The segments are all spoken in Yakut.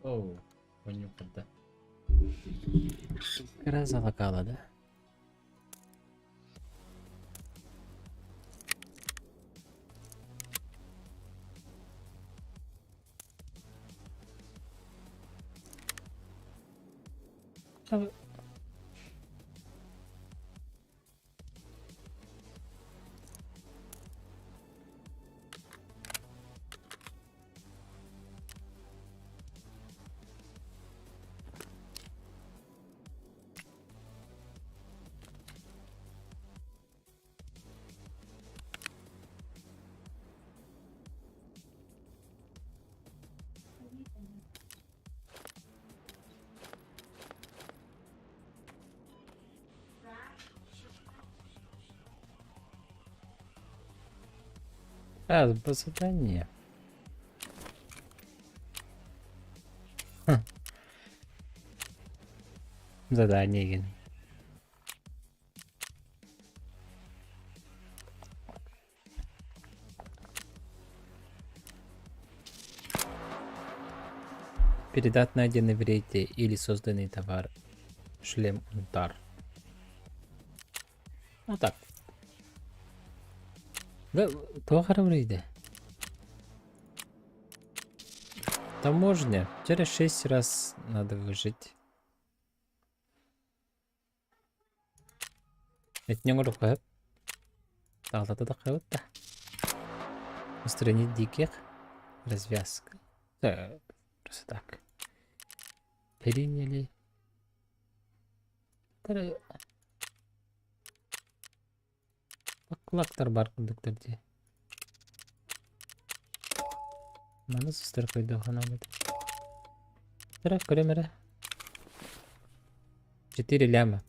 Оу, онньуккарда. Кыра залакаалада. А, задание. Задание игин. Передать найденный в рейде или созданный товар шлем Унтар. Ну так. Да, туох эрэ рейде. Таможня. Через шесть раз надо выжить. Этинэн оҥоруохха сөп. Таалата да хайабыт да. Устранить диких. Развязка. Да, просто так. Приняли. Баклактар бар курдуктар дии. Маны сыстар койдохуна Эрэ көрөм эрэ. Четыре ляма.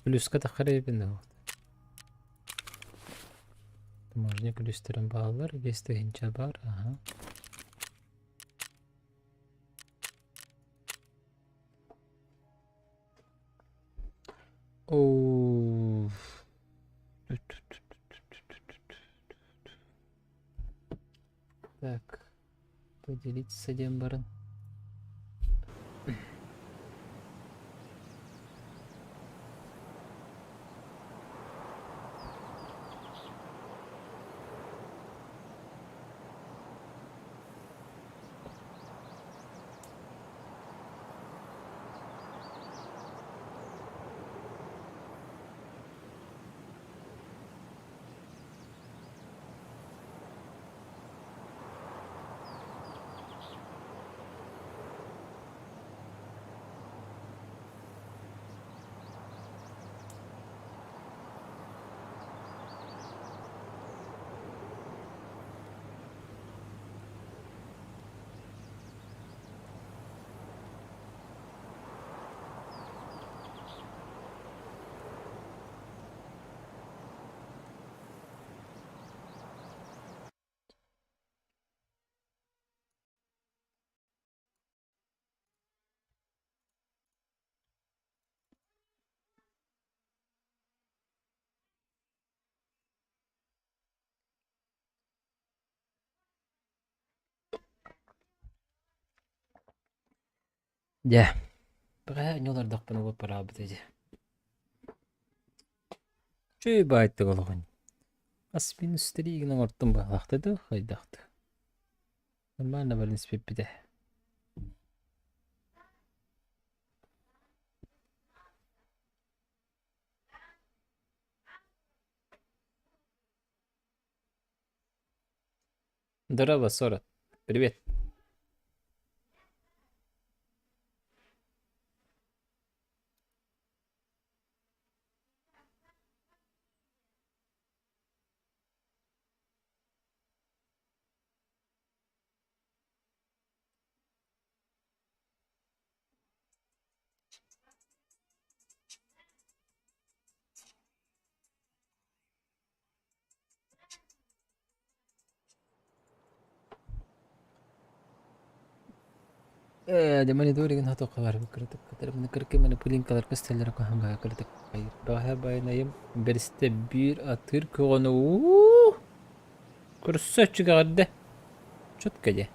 Плюска таххар эбин Таможня плюстерин бааллар, 5000 бар, ага. Оу. Так, поделиться диэн баран. Дьэ, бэҕэһээ ньолордохпуна буолбараабыт ити. Чүй баайтык олоҕун. Ас минус три гынан оҥортум быһалаахта дуу, хайдах дуу. Нормально баран испиппитэ. Здорово, Сора. Привет. Ээ, дьэ мониторигын хотуохха барбыт кыратык кытары кыркы пылинкалар көстөллөрө куһаҕан баҕайы кыратык бэҕэһээ байанайым бэристэ биир атыыр көҕөнү уу көрсө үчүгэҕирдэ четко дьэ.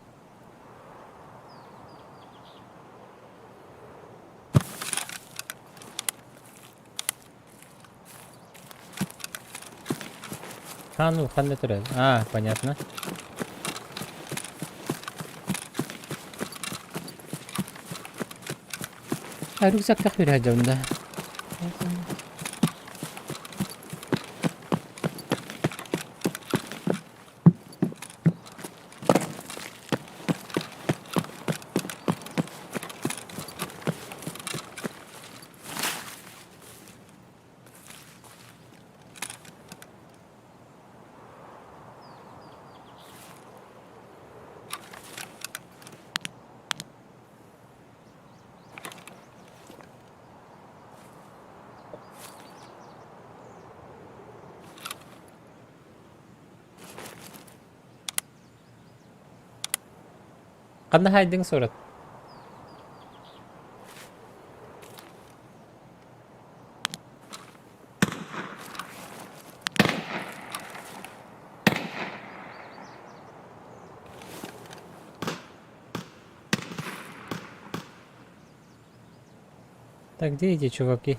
А, ну, ханна турар? А, понятно. А рюкзактах үөрэ дьон да. Ханна хаайдыҥ сурат? Так, где эти чуваки?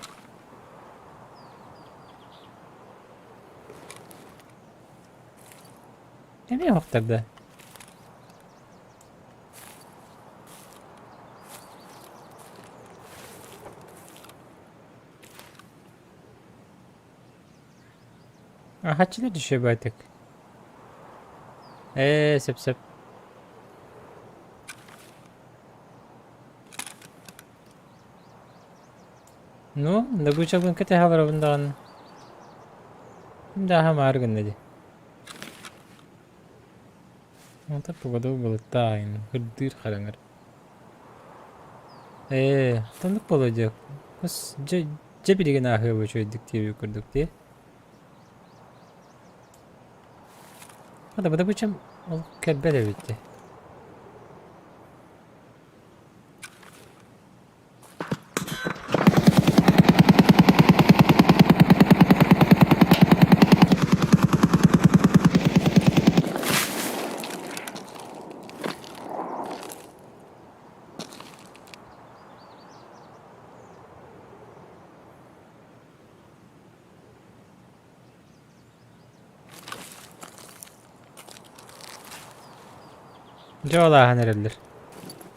Эмиэ тогда. Аһааччылар дьүшүөбээтик. Ээ, сөп-сөп. Ну, добычабын кэтэһэ олоробун даҕаны. Дааһа маары гынна дии. Онтон погода былыттаах кырдыыр хараҥар. Ээ, оннук буолуо дьэ. Кус дьэ дьэ билигин ааһыа үчүгэйдик диэбит курдук дии. Хата добычам ол кэлбэт эбит дии. Дьэ ол ааһан эрэллэр.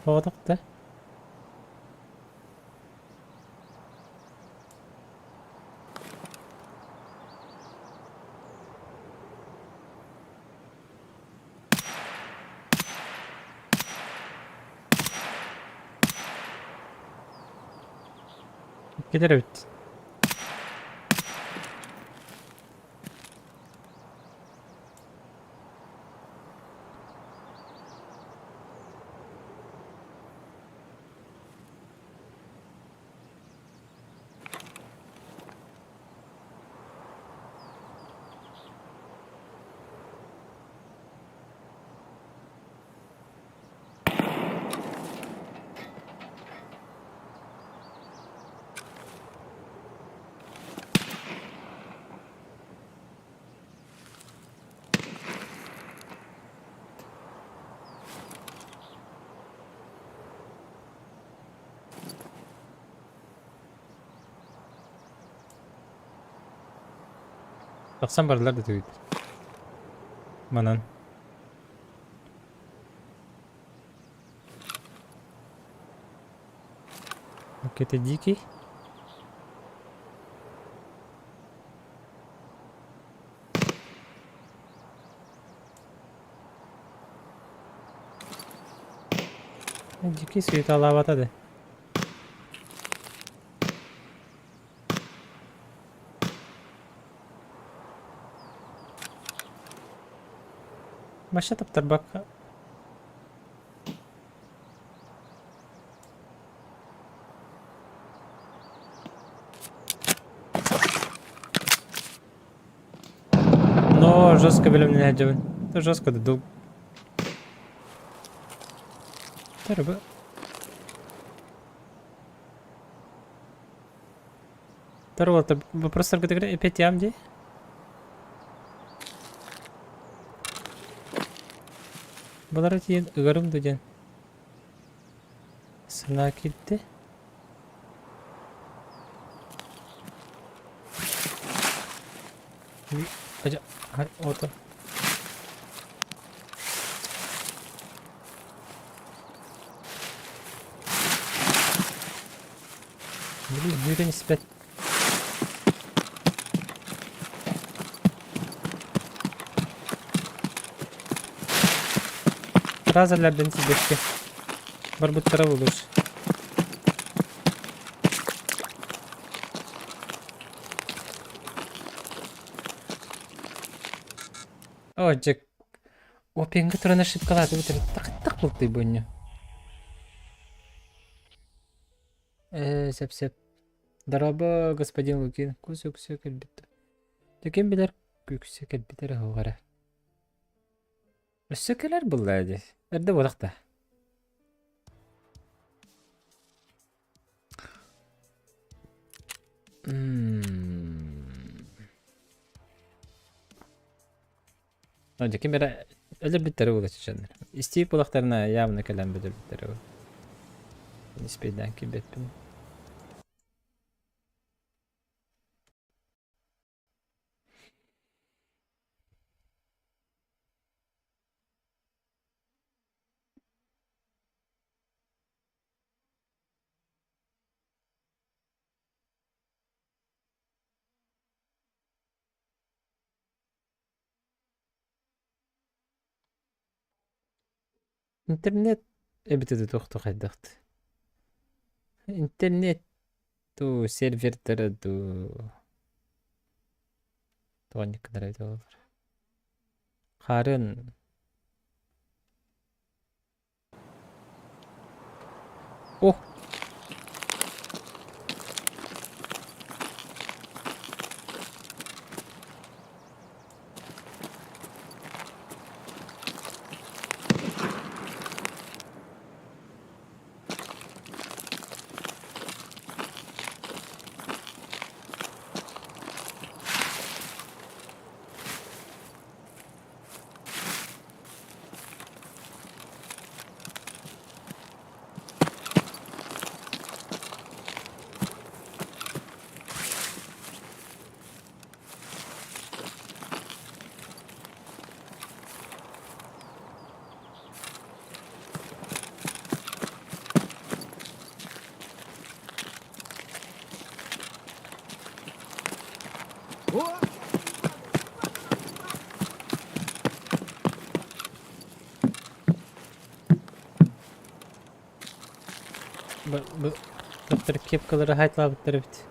Оҕотох да? Кэлэр эбит. Тахсан бардылар да түгүт. Манан. Это дикий. Дикий светалаабата да. Баша таптарбакка. Но жестко бэлэмнэнэ сылдьабын. Жестко да дул. Тарба. Тарба, вопростаргытыгар эппиэттиэм дии. Балара тиийэн ыгарым да диэн санаа киирдэ. Ото. Блин, үүрэн испэт. Разалерден сибэкки. Барбыттара булur. О, дьэ, опенга туран ошибкалаатыбыт так так бултый бонню. Э, сөп-сөп. Дорообо, господин Лукин. Кус үксэ кэлбит. Дьэ ким билэр үксэ кэлбит эрэ суох эрэ. Өссө кэлэр буолла дии. Эрдэ буолах да. Дьэ ким эрэ өлөрбүттэрэ буола чеченнэр. Истиип буолахтарына явно кэлэн өлөрбүттэрэ буолуо. Испэйдээн киирбэппин. Интернет эбитэ да туох да хайдах Интернет дуу, сервердэрэ дуу тоҕо гынар эбитэ буоллар. Хаарыан О! Бу, бу туохтар кепкалары хайталаабыттар эбит.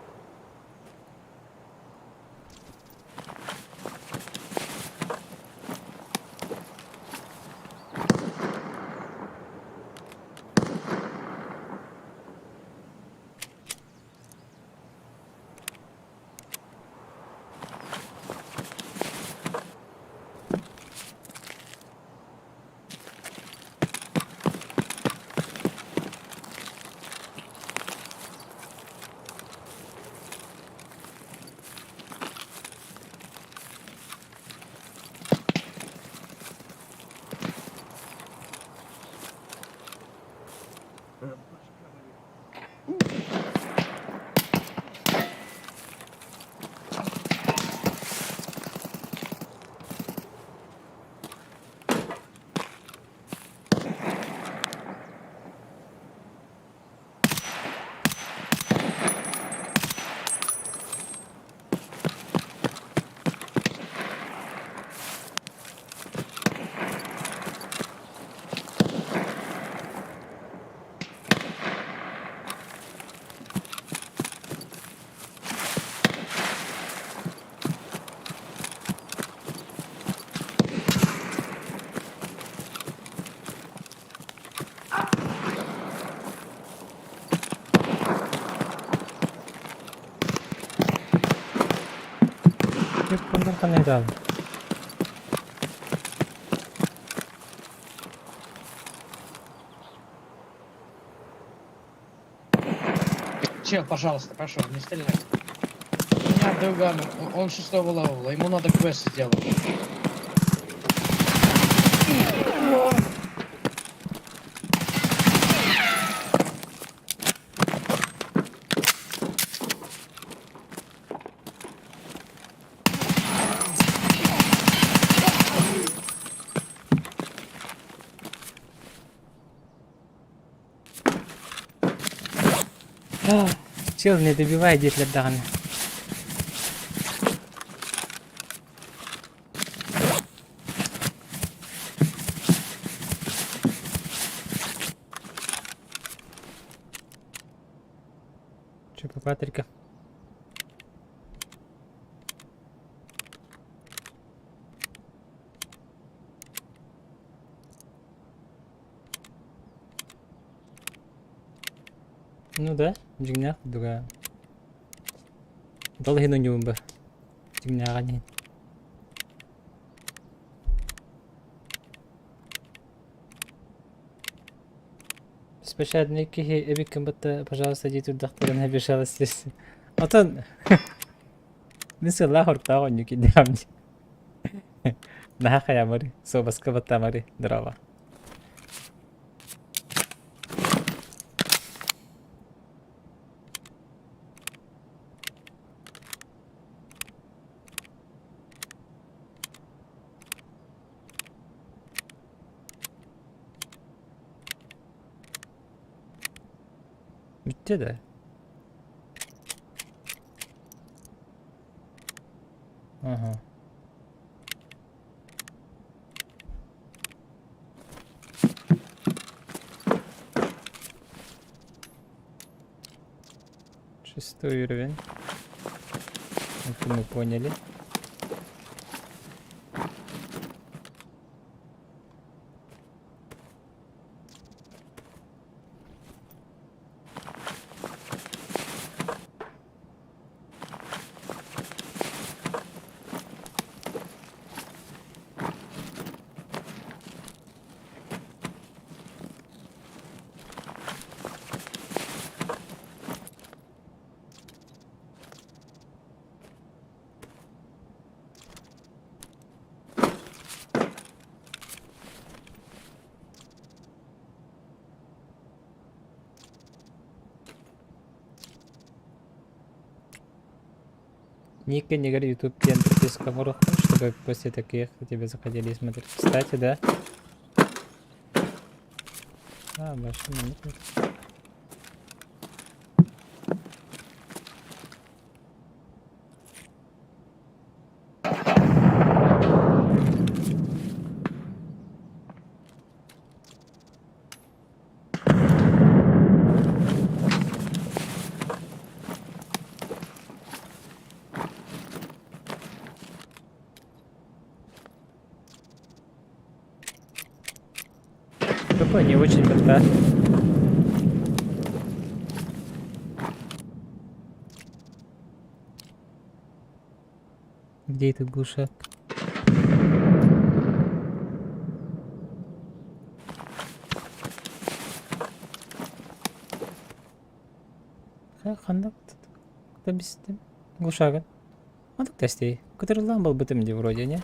Ханайдаан. Чел, пожалуйста, прошу, не стреляй. У меня друган, он шестого левела, ему надо квест сделать. Чел, не добивай диэтилэр даҕаны. Чё, Патрика? Ну да, дьиҥнээх курдуга. Дал иһин оонньуубун ба. Дьиҥнээҕин иһин. Беспощадный киһи эбиккин батта, пожалуйста, дии турдахтарына обижалась здесь. Отон мин сыллаах ортаах оонньуу киирдэҕим дии. Наһаа хайаамарый, суобаска баттаамарый, здорово. Бүттэ да? Ага. Шестой уровень. Это мы поняли. Ник кэннигэр YouTube диэн подписка оҥоруоххун, чтобы после таких тебе заходили и смотрели. Кстати, да. А, больше нет. Какой не очень да? Где этот глушак? Ханна бистим? Глушагын. Ханнык тэстий? Кытырыллаан буолбутум дии вроде, не?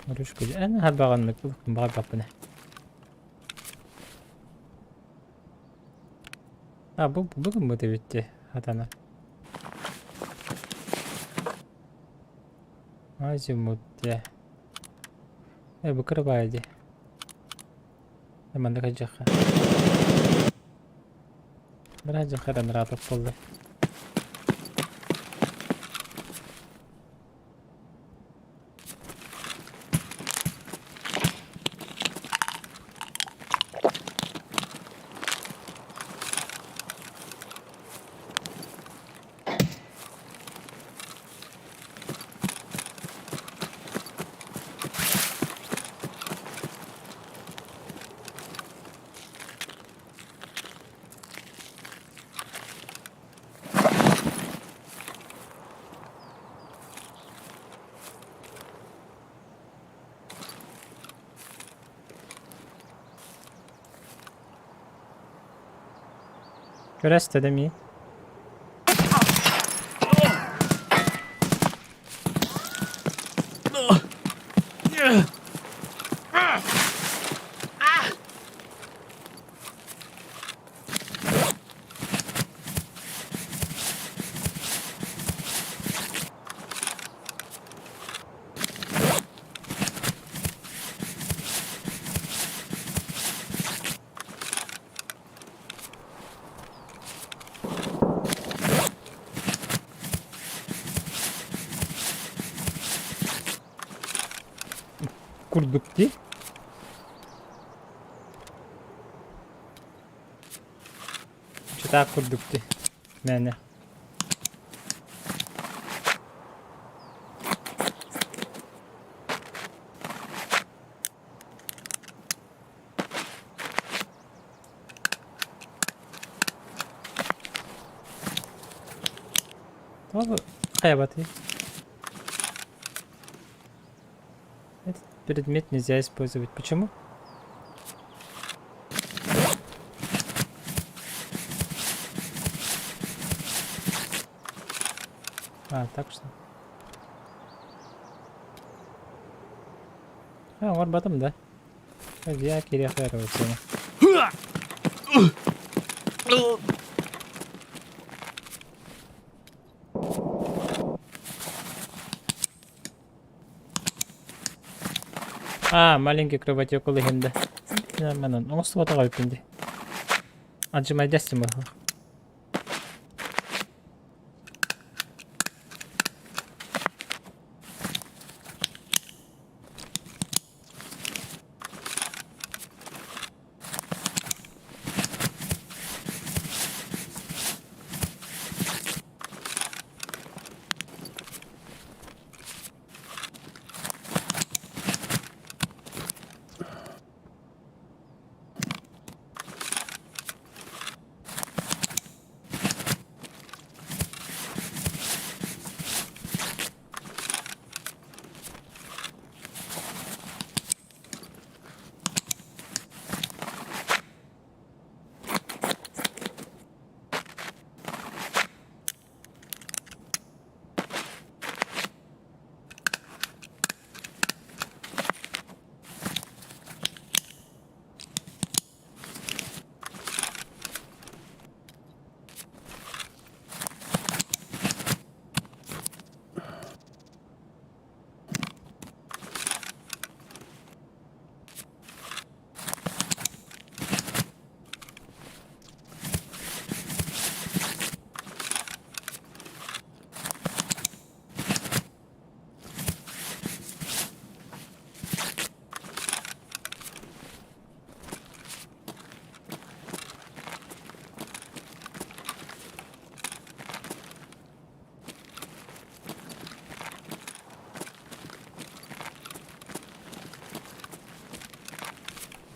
Ручка эн харбаҕаннык баҕарбаппын А бу бу гыммыт эбит дии хатана. Азимут дии. Э бу кырабаайа дии. Манна кадьахха. Быраадьахха эрэ ыраатах буолла. Көрөстө да мии. курдук дии. Чытаах курдук дии. Мээнэ. Тоҕо хайабатый? Этот предмет нельзя использовать. Почему? А, так что? А, оҥорботум да. Я кириэхпэр ылсыма. А, маленький кровотек ол иһин да. Манан оҥостубатах эбиппин дии. Отжимайдастым быһыылаах.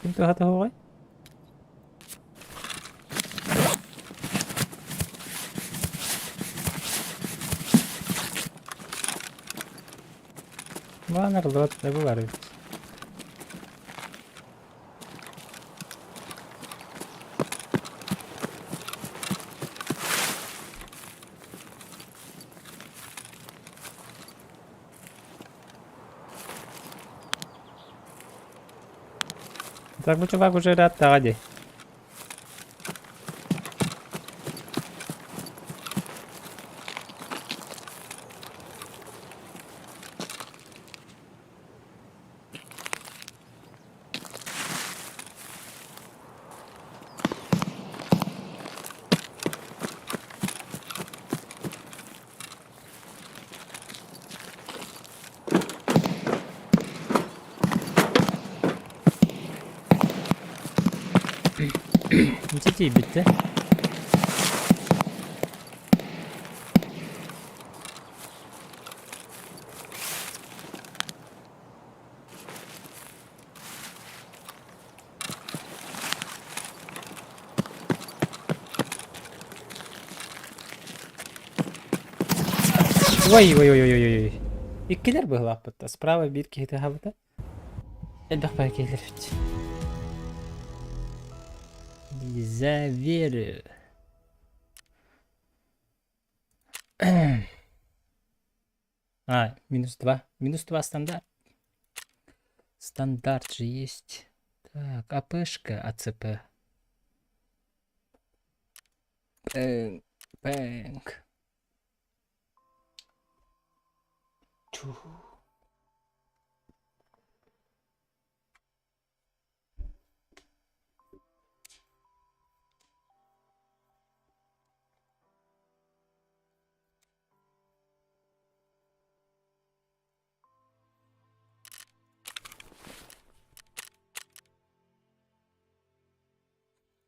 Ким туһата суоҕай? Баанар лот да булар эбит. Так бу чувак уже ырааттаҕа дии. Ити тиийбиттэ. Ой ой ой ой ой ой. Иккилэр быһылаахпыт. Справа биир киһи тыһаабыта. Элбэх баар киһилэр эбит. Не заверю. А, минус 2. Минус 2 стандарт. Стандарт же есть. Так, АПшка, АЦП. Пэнк, пэнк. Чу.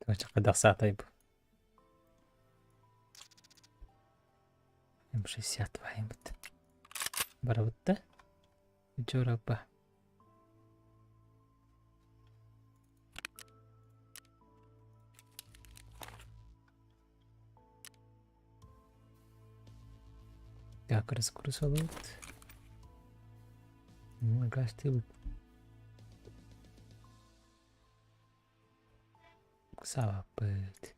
Хайдах саатай бу? М62 быт. Барабыт да? Дьоропа. Так, разгрузовать. Гастыбыт. Сааппыт.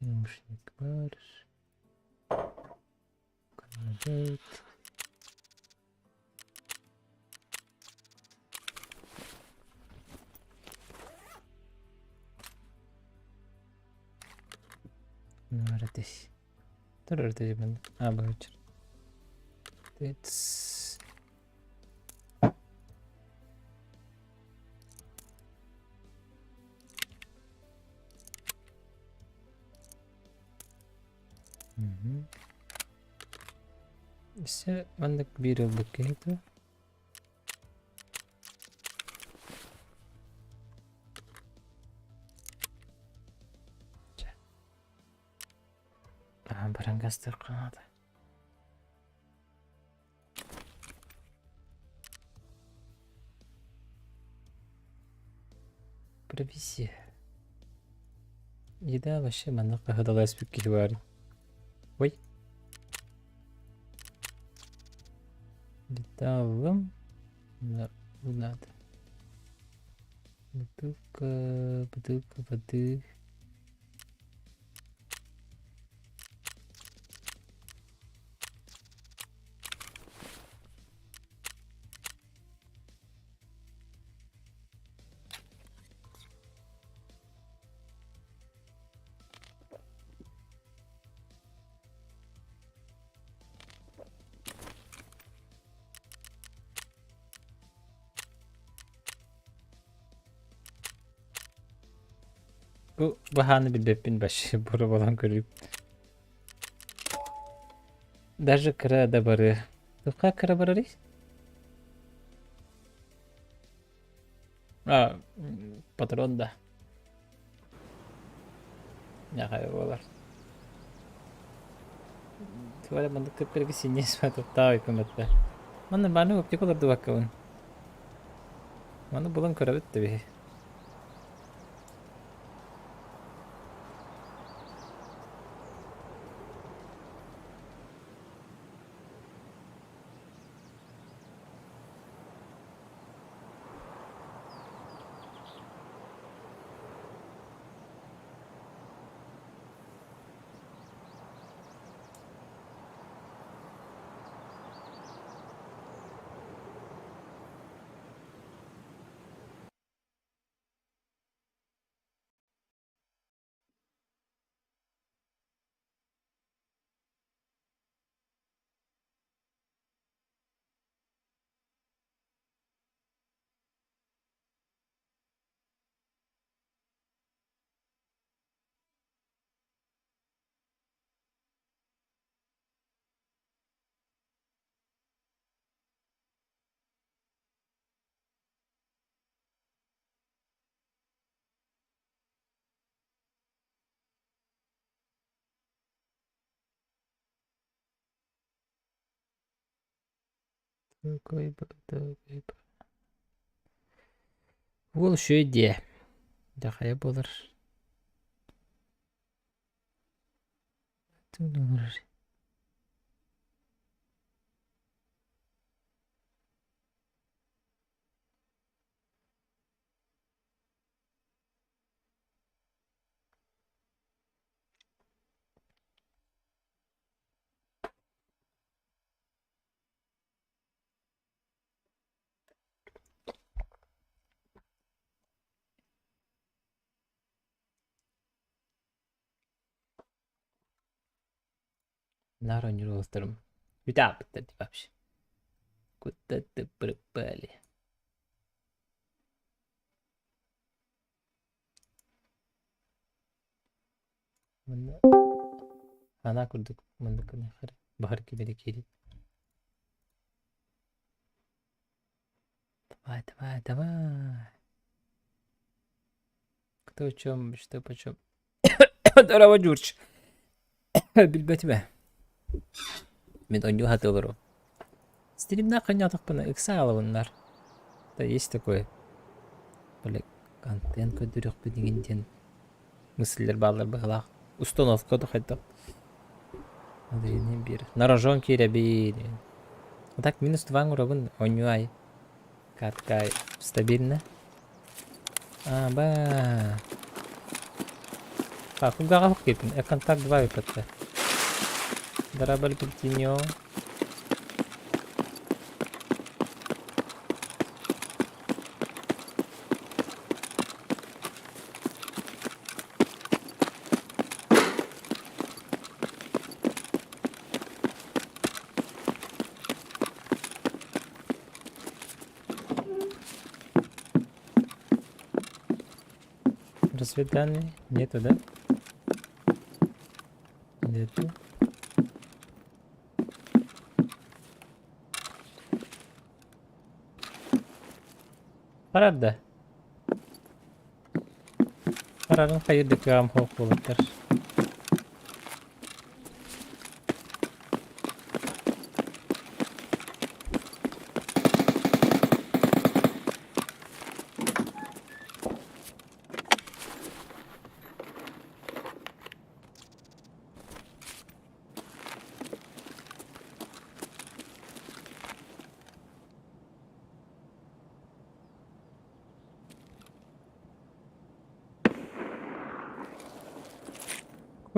Наушник бар. Канадет. Нуаратыс. Турар мен. А, бачыр. Тец. Өссө маннык биир ылбыт киһи дуо? Чэ. Аһан баран гастыахха наада. Провизия. Еда вообще маннык хаһыдаласпыт киһи баар. Ой. Леталым. Надо. Бутылка, бутылка воды. Бу баһааны билбэппин вообще бура буолан көрүү. Даже кыра да барыа. Туохха кыра барарый? А, патрон да. Нахай буолар. Туора маннык кып-кыргы синньиэс туттаа көмөттө. Манна бааны оптика олордубаккабын. Маны булан көрөбүт да биһи. Уол үчүгэй диэ. Дьэ хайа буолар. Наар оонньуур уолаттарым бүтэ дии вообще. Куда ты пропали? Манна Ана курдук маннык гыныахха эрэ. Баһар кимэри киирин. Давай, давай, давай. Кто о чем, что почем. Здорово, Джурч. Билбэтим ээ. Мин оонньуу сатыы олоруом. Стримнээх хонньоотохпуна ыкса аалабыннар. Да есть такое. Бля, контент көрдөрүөхпүт иҥин диэн мысльлэр бааллар быһыылаах. Установка да хайдах. Биир. На рожон киирэбин. А так минус два оҥоробун оонньуу аайы. Катка стабильно. А, ба. Так, кулгааҕа киирдим. Э, контакт 2 выпадта. Дорабаль Пельтиньо. Разведданные? Нету, да? Нету. Барар да. Барарын хайыр да кыаҕым суох буолаттар.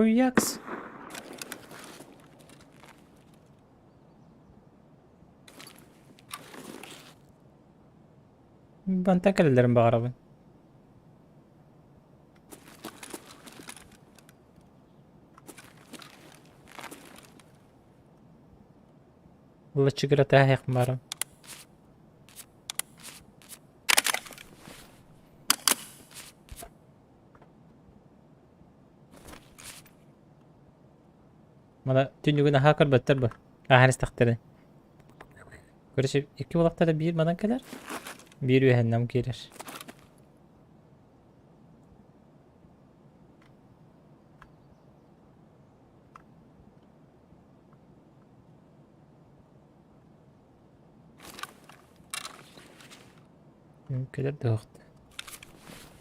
Хуякс. Бантан кэлэллэрин баҕарабын. Лачыгыратааһыах баран. Мана түннүгүн аһаа көрбөттөр бу. Ааһан истэхтэрин. Короче, икки буолахтара биир манан кэлэр, биир үөһэннэм киирэр. Кэлэр да уохта.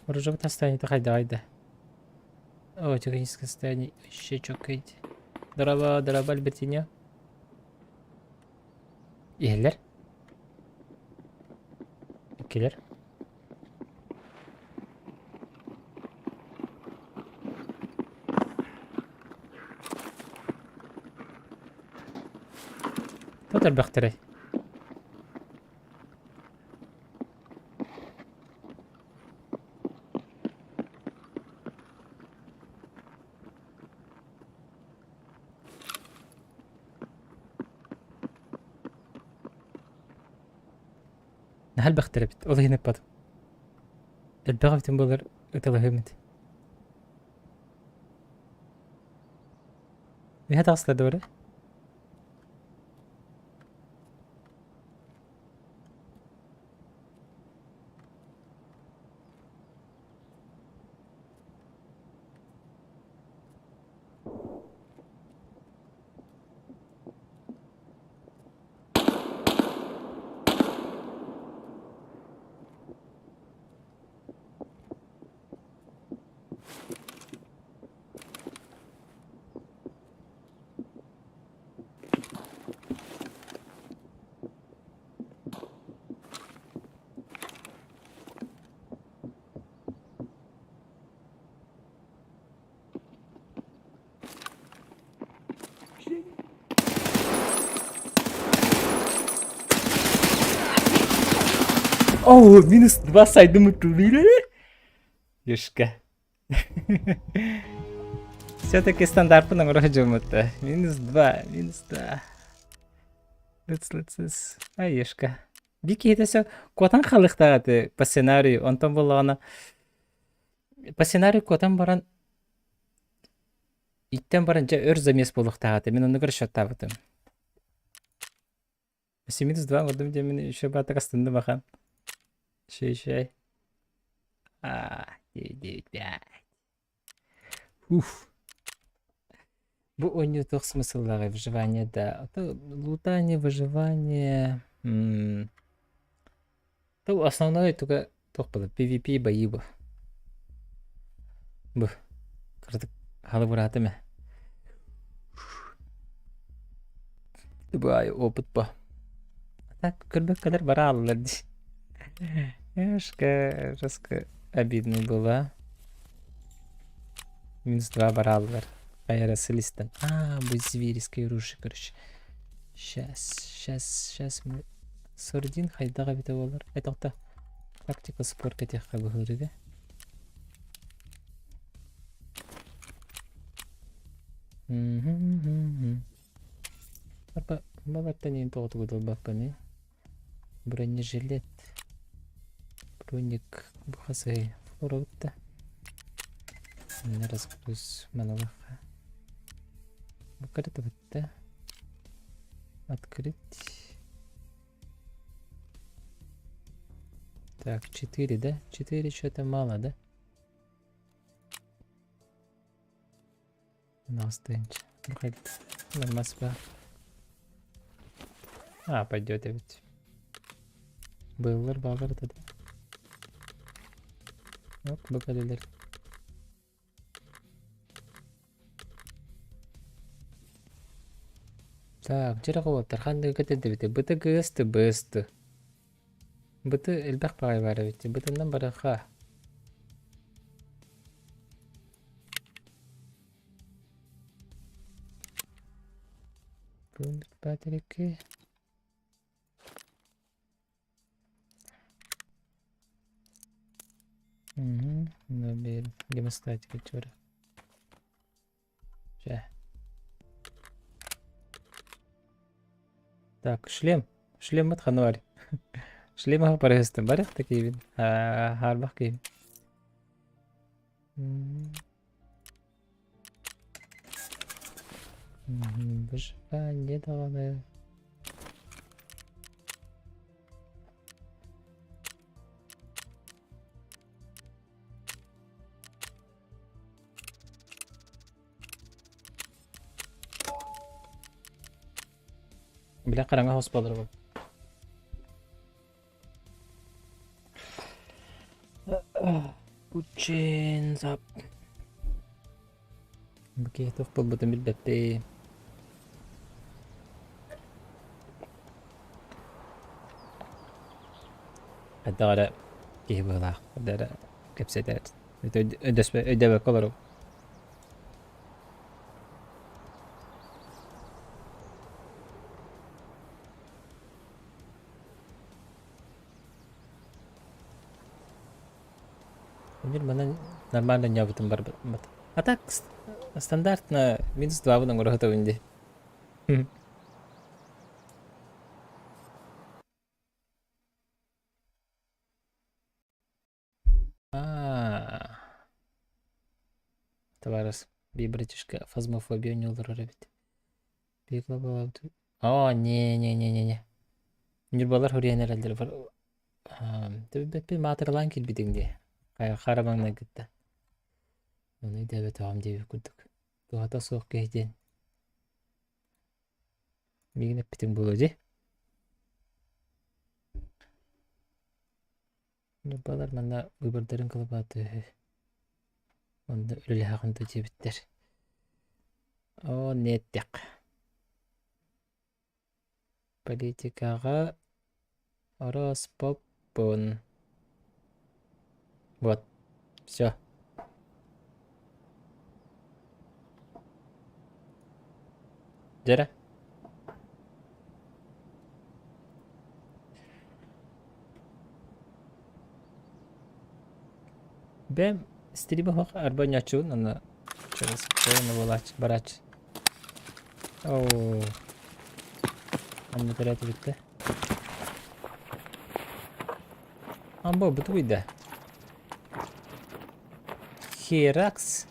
Оружие состояние хайдаҕай да? О, техническое состояние вообще чёкает. Дороба, дороба, Альбертиньо. Иһэллэр. Иккилэр. Тут элбэхтэрэй. Наһаа элбэхтэр эбит, ол иһин ыппатым. Элбэх эбитин буоллар ыталаһыам этэ. Үһэ таҕыстылар да бары? О, минус два сайдым Юшка. Все-таки стандартпын оҥоро дьоммут Минус два, минус два. Лыц, лыц, лыц. Ай, Ешка. Биир киһитэ все куотан хаалыахтаах этэ по сценарию. Онтон буоллаҕына по сценарию куотан баран иттэн баран дьэ өр замес буолуохтаах этэ. Мин оннугар счеттаабытым. 72 оҥордум диэммин еще баатак астынным ахан. Шей-шей. А, 9, 5. Уф. Бу оонньуу туох смысллааҕый выживание да. А лутание, выживание. То основной только туох было PvP бои бу. Бу. Кырдык халыбыраатым ээ. Баай опыт ба. Так көрбөккөлөр барааллар дии. Эшка, жестко обидно было. Минус два барааллар. Аэросолистан. А, бу зверское оружие, короче. Сейчас, сейчас, сейчас мы... Сордин хайдах эбитэ буолар? Этохта тактика спорт кэтиэххэ быһыырыга. Арба балартан иин тоҕотугу ылбаппыный? Бронежилет. Броник бу хасыһый флоробут да. Манна разгруз маналаха. Бу карта да. Открыть. Так, 4, да? 4 что-то мало, да? Настынч. Нормас ба. А, пойдет ведь. Быллар баллар да. Оп, бу кэлэлэр. Так, дьэ уолаттар ханныгы кэтэрдэбитий? Быты гысты бысты. Быты элбэх баҕайы баар эбит. Бытынан барыха. Патрики. Угу. Набер. Гемостатика чура. Чэ. Так, шлем. Шлем хануар. Шлем аха парыһыстым барых такиибин. Хаарбах киһи. Выживание даҕаны. Бля хараҥа хос буолар Пучин зап. Бу киһи туох буолбутун билбэппин. Хайдах эрэ киһи быһыылаах, хайдах эрэ кэпсэтэр. Өйдөбөккө олоробун. Мир манан нормально ньообутум барбыт. А так стандартно минус 2 оҥоро сатабын дии. Аа. Товарищ, би братишка фазмофобия олорор эбит. Оо, не-не-не-не-не. Ньурбалар суруйан эрэллэр Төбөппүн маатыралаан киирбитиҥ дии. Хара маҥнай кытта. Ону өйдөөбөтөҕүм диэбит курдук. Туһата суох киһи диэн. Миигин эппитиҥ буолуо дии. Ньурбалар манна выбордарын кылабааты үһү. Онно үлэлэһэҕин да диэбиттэр. Оо, не эттэххэ. Политикаҕа Ороспоппун. Вот, всё. Дьэрэ. Бэм стрима суох арба оонньооччубун уонна буолааччы барааччы. Оо. Анна төрөөтүбүттэ. Амбо бутугуйда. Херакс.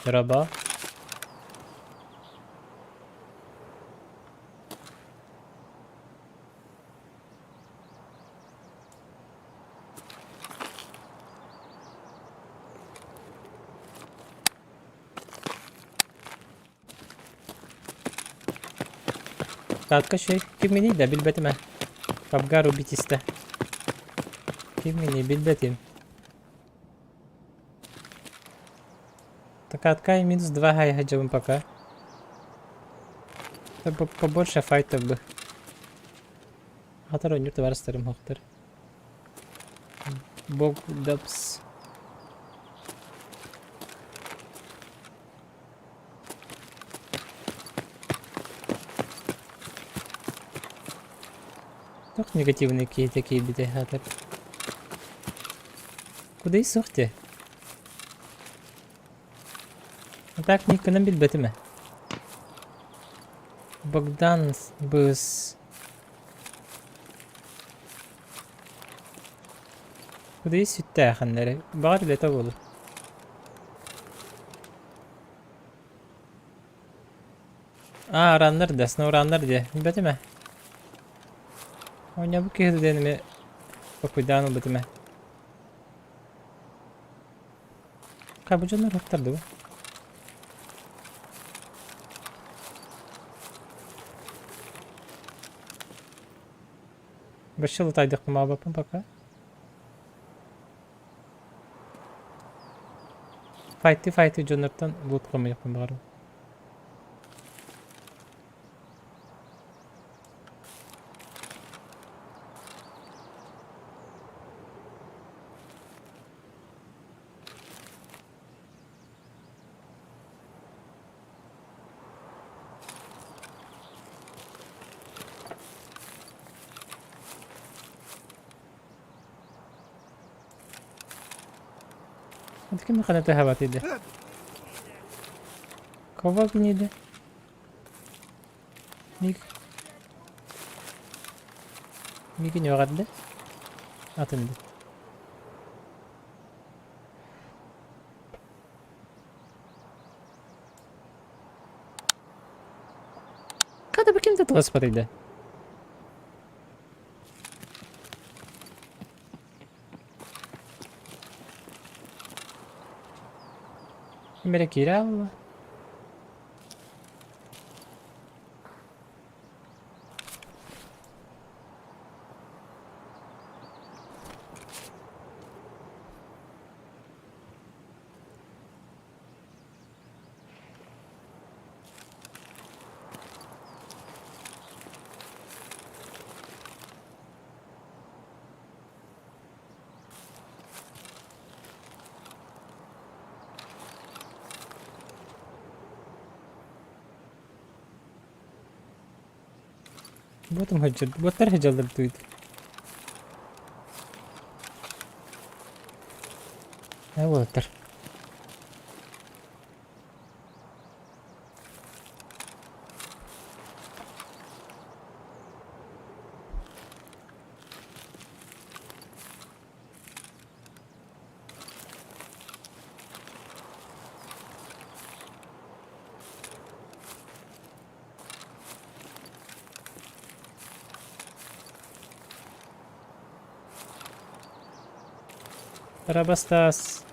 Дорообо. Таатка үчүгэй. Кимминий да билбэтим ээ. Пабгар убить истэ. Кимминий билбэтим. Такаткай минус 2 хайа пока. Побольше файтов бы. Хатар ойнур табарыстарым хохтар. Бог дапс. Туох негативный киһитэ киирбитэ аатар. Куда и суох дии. А так никкынан билбэтим ээ. Богдан быс. Куда и сүттээхиннэри. Баҕар үлэтэ буолуо. Аа, раннер да, сноураннер диэ. Билбэтим ээ. Оонньообут киһи диэн эмиэ толкуйдаан ылбытым ээ. Хай, бу дьоннор уһуктар дуо? Вообще лутайдыхпын маабаппын пока. Файты-файты дьоннортон лут хомуйуохпун баҕарабын. Ким хана тыһабат иде? Кого гнида? Миг. Мигин өҕөрдө. Атын Когда бы ким тыласпат иде? Ким эрэ киирэ хаалла. Ботум сылдьар, боттар сылдьаллар дуйд. Ээ уолаттар. Тарабастаас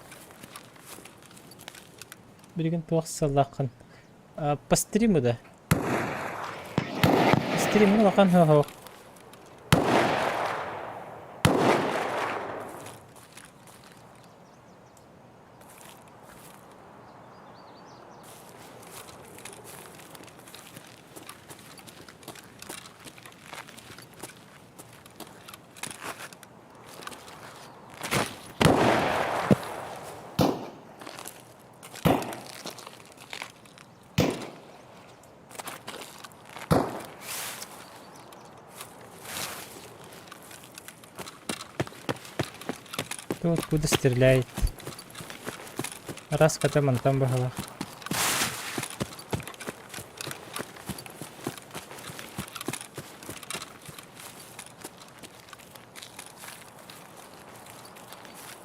билигин туох сыллааххын по стриму да стримҥа улахан суох Кто откуда стреляет? Раз хотя мантан баһылаах.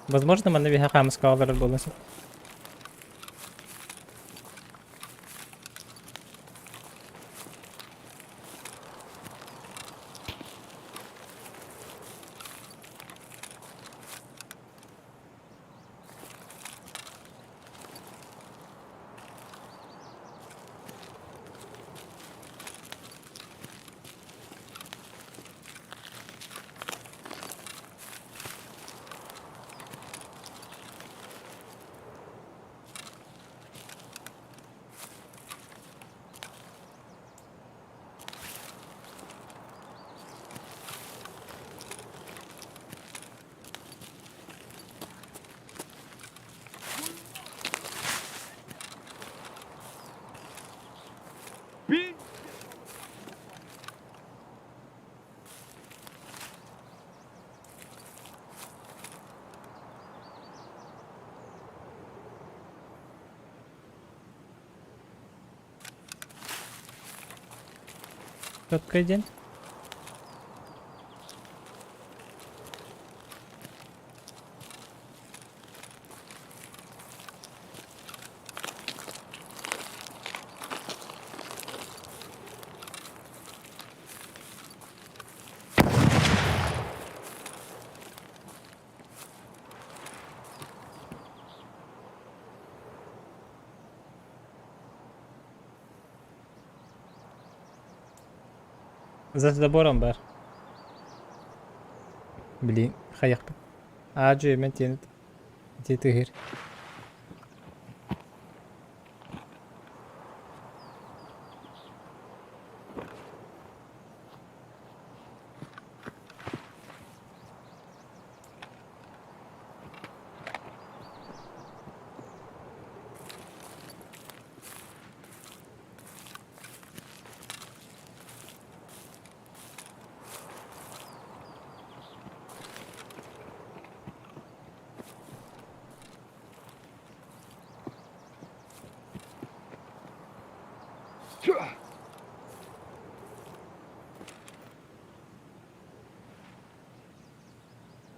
Возможно, манна биһиэхэ хаамыска олорор буолуон сөп. Четкай диэн. За забором бар. Блин, хайахпын. Аа-дьүө мен тиэнит ити тыһыр.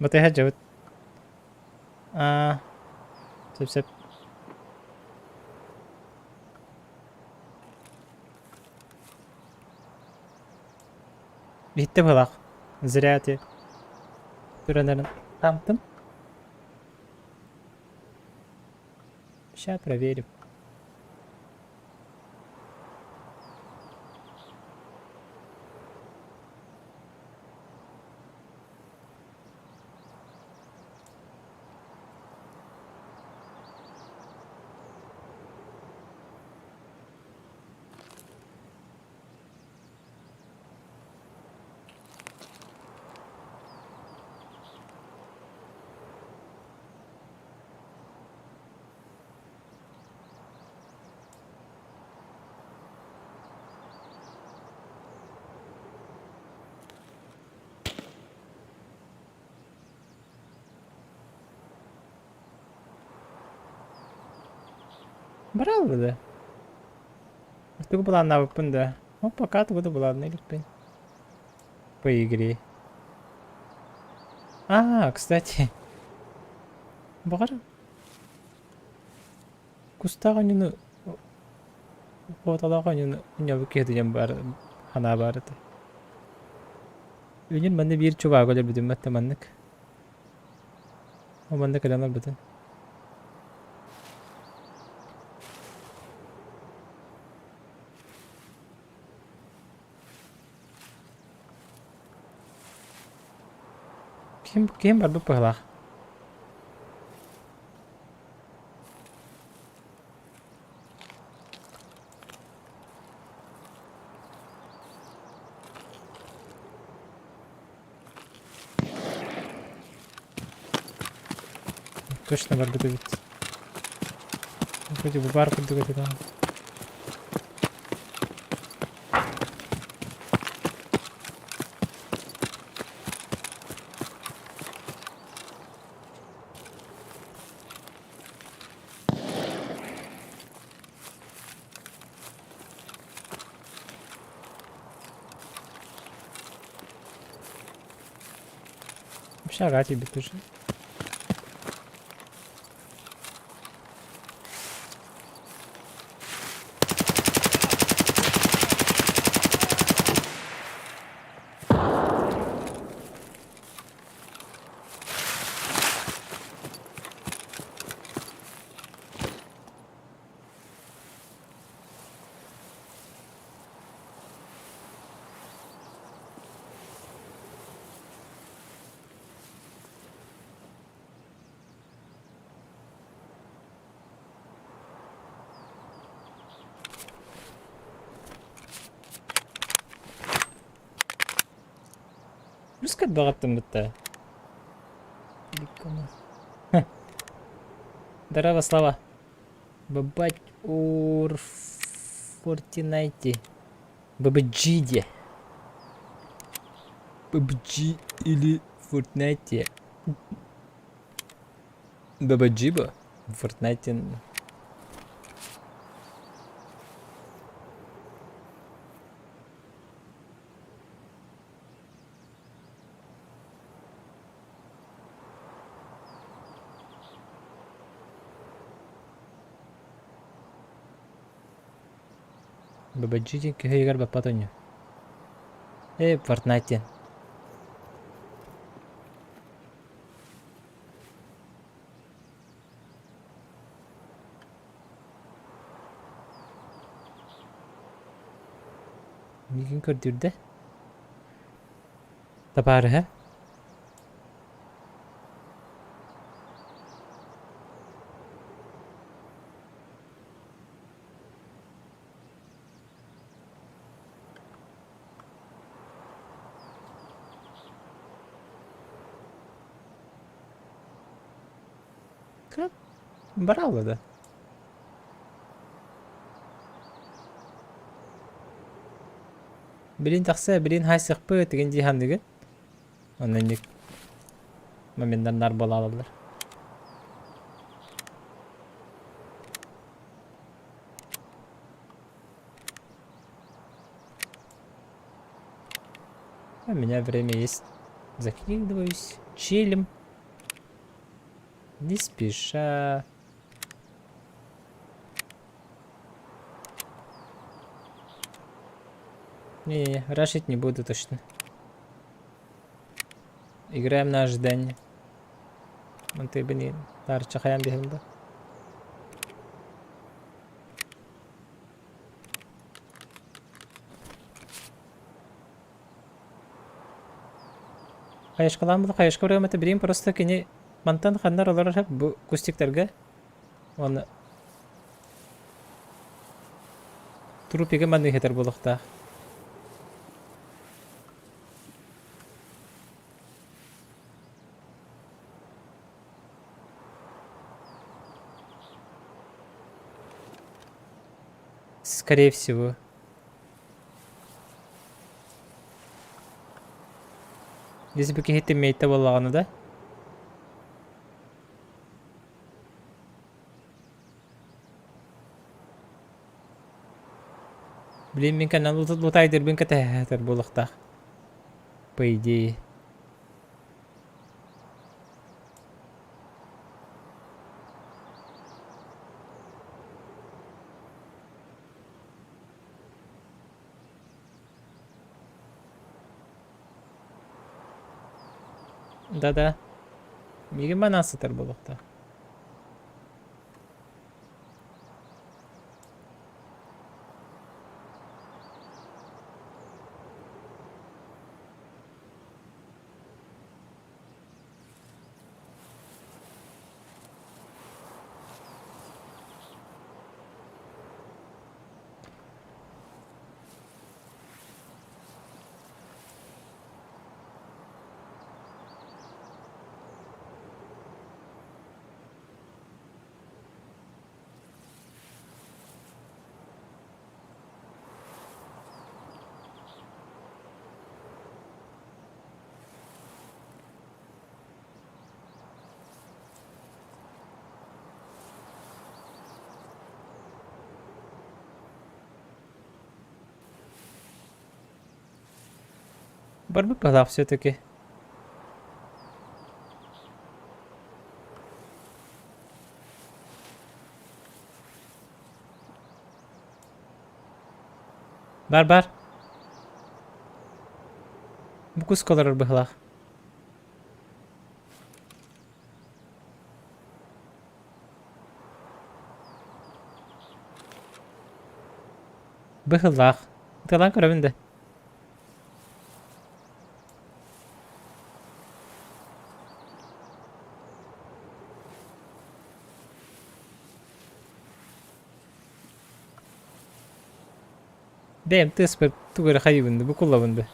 Батыһа дьабыт. Аа, сөп-сөп. Иһиттэ быһыылаах. Зря ти туран хаамтым. Ща проверим. Брал да. Тугу былааннаабыппын да. Ол пока тугу да былаанныы иликпин. По игре. А, кстати. Баҕар кустаах оонньууну куоталаах оонньууну оонньообут киһи диэн баар санаа баар этэ. Үүнүн манна биир чуваагы өлөрбүтүм этэ маннык. Ол манна кэлэн барбытын. Ким ким барбыт быһыылаах. Точно барбыт эбит. Вроде бы бар курдук этэ даҕаны. Общага тебе тоже. Үскэт баҕаттыммыт да. Здорово, Слава. Бабать ур Фортинайте. ББГ PUBG или Fortnite. BBG бо? Fortnite. Бабаджи диэн киһи өйүгэр баппат оонньуу. Ээ, Fortnite диэн. Миигин көрдүүрдэ. Табаарыһа. Брала да. Билин тахса, билин хайсыхпы тигин дии ханныгын. Онно моменнар нар буолаллар. У меня время есть. Закидываюсь. Чилим. Не спеша. Не, рашить не буду точно. Играем на ожидание. Мантыйбын таарчахайан биһим да. Хайышкалаан була хайышка барыам этэ билигин просто кини мантан ханнар олорор бу кустиктарга уонна трупига маннык иһитэр буолуохтаах. Скорее всего. Если бы киһи тиммейте буоллаҕына да Блин, мин кэннэ лутайдырбын кэтэһэ буолуохтаах. По идее. Да-да. Миигин манан сытар буолуохтаах. Барбыт быһалаах все-таки. Бар бар. Бу куска олорор быһалаах. Быһылаах. Ыталаан көрөбүн да. Бэйэм тыаспар тугу эрэ хайыыбын да, букуллабын да.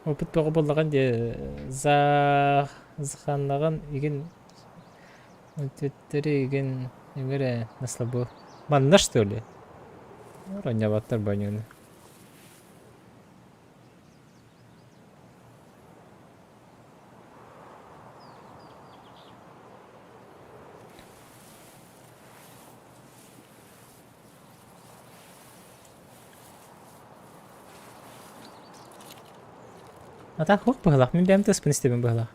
Опыт бөҕө буоллаҕын дии за заханнаҕын игин төттөрү игин эҥэрэ на слабо. Манна что ли? Оронньоботтор боньуну. А так хуох быһалаах, мин бэйэм тыаспын истэбин быһалаах.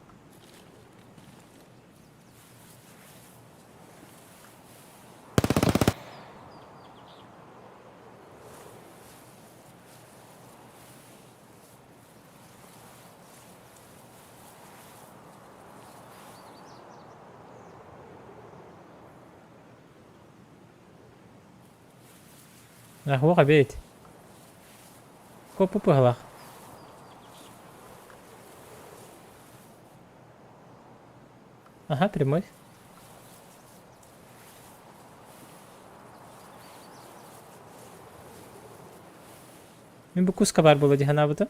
Аһуох эбит. Куоппут быһалаах. Ага, прямой. Мин бу куска баар буолуо дии санаабытым.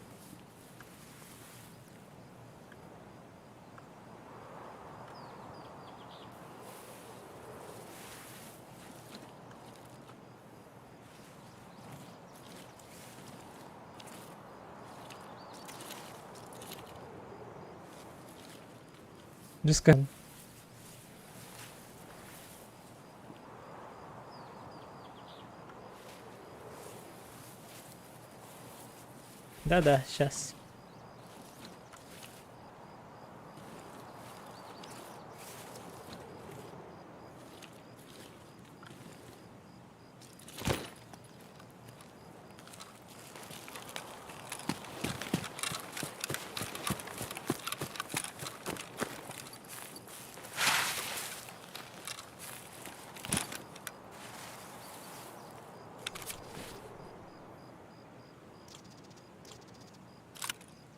Дискан. Да-да, сейчас.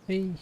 Эй.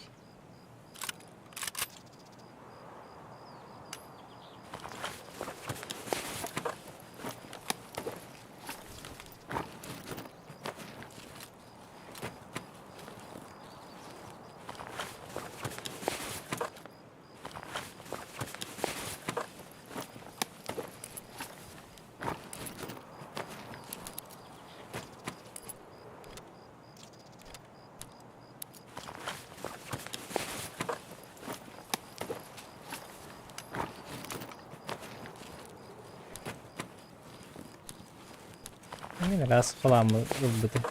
Мин араас халаммы ылбытым.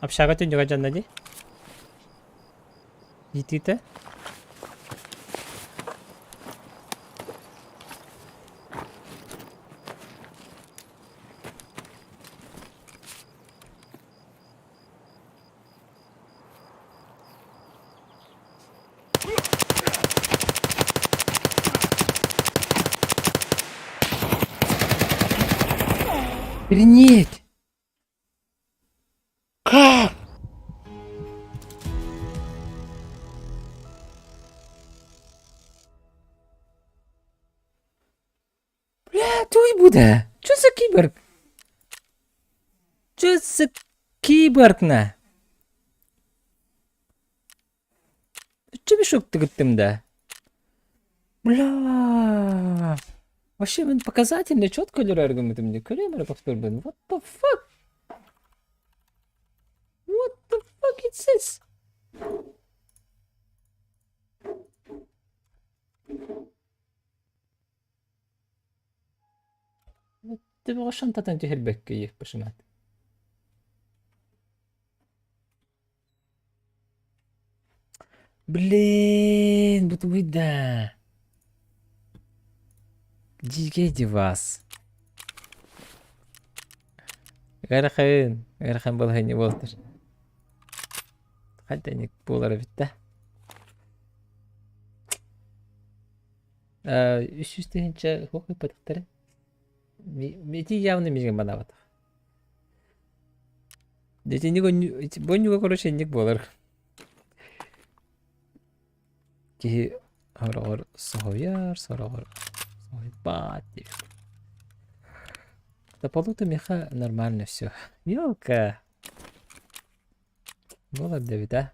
Общага түннүгэ дьонно дии. Иитиитэ. Охренеть! Как? Бля, туй буде? Чо за кіборг? Чо за киборг на? Чё мешок тыгыттым да? Бля! Вообще, мен показательно четко өлөрөр гыммытым дии. Көрүөм эрэ повторбун. What the fuck? What the fuck is this? Төбөҕө шантатан түһэрбэккэ иэхпэшимат. Блин, бу да. Дьиикэй вас. Ыарахан, ыарахан балаһыанньа буолтар. Хантан буолара бүттэ. 300 тыһыынча суох ыыппатахтара. Ити явно миигин манаабатах. Итинник бу онньуга короче инник буолар. Киһи сороҕор соһуйар, сороҕор соһуйбат диэбит. Да полу-то меха нормально все. Ёлка! Буолар да эбит а.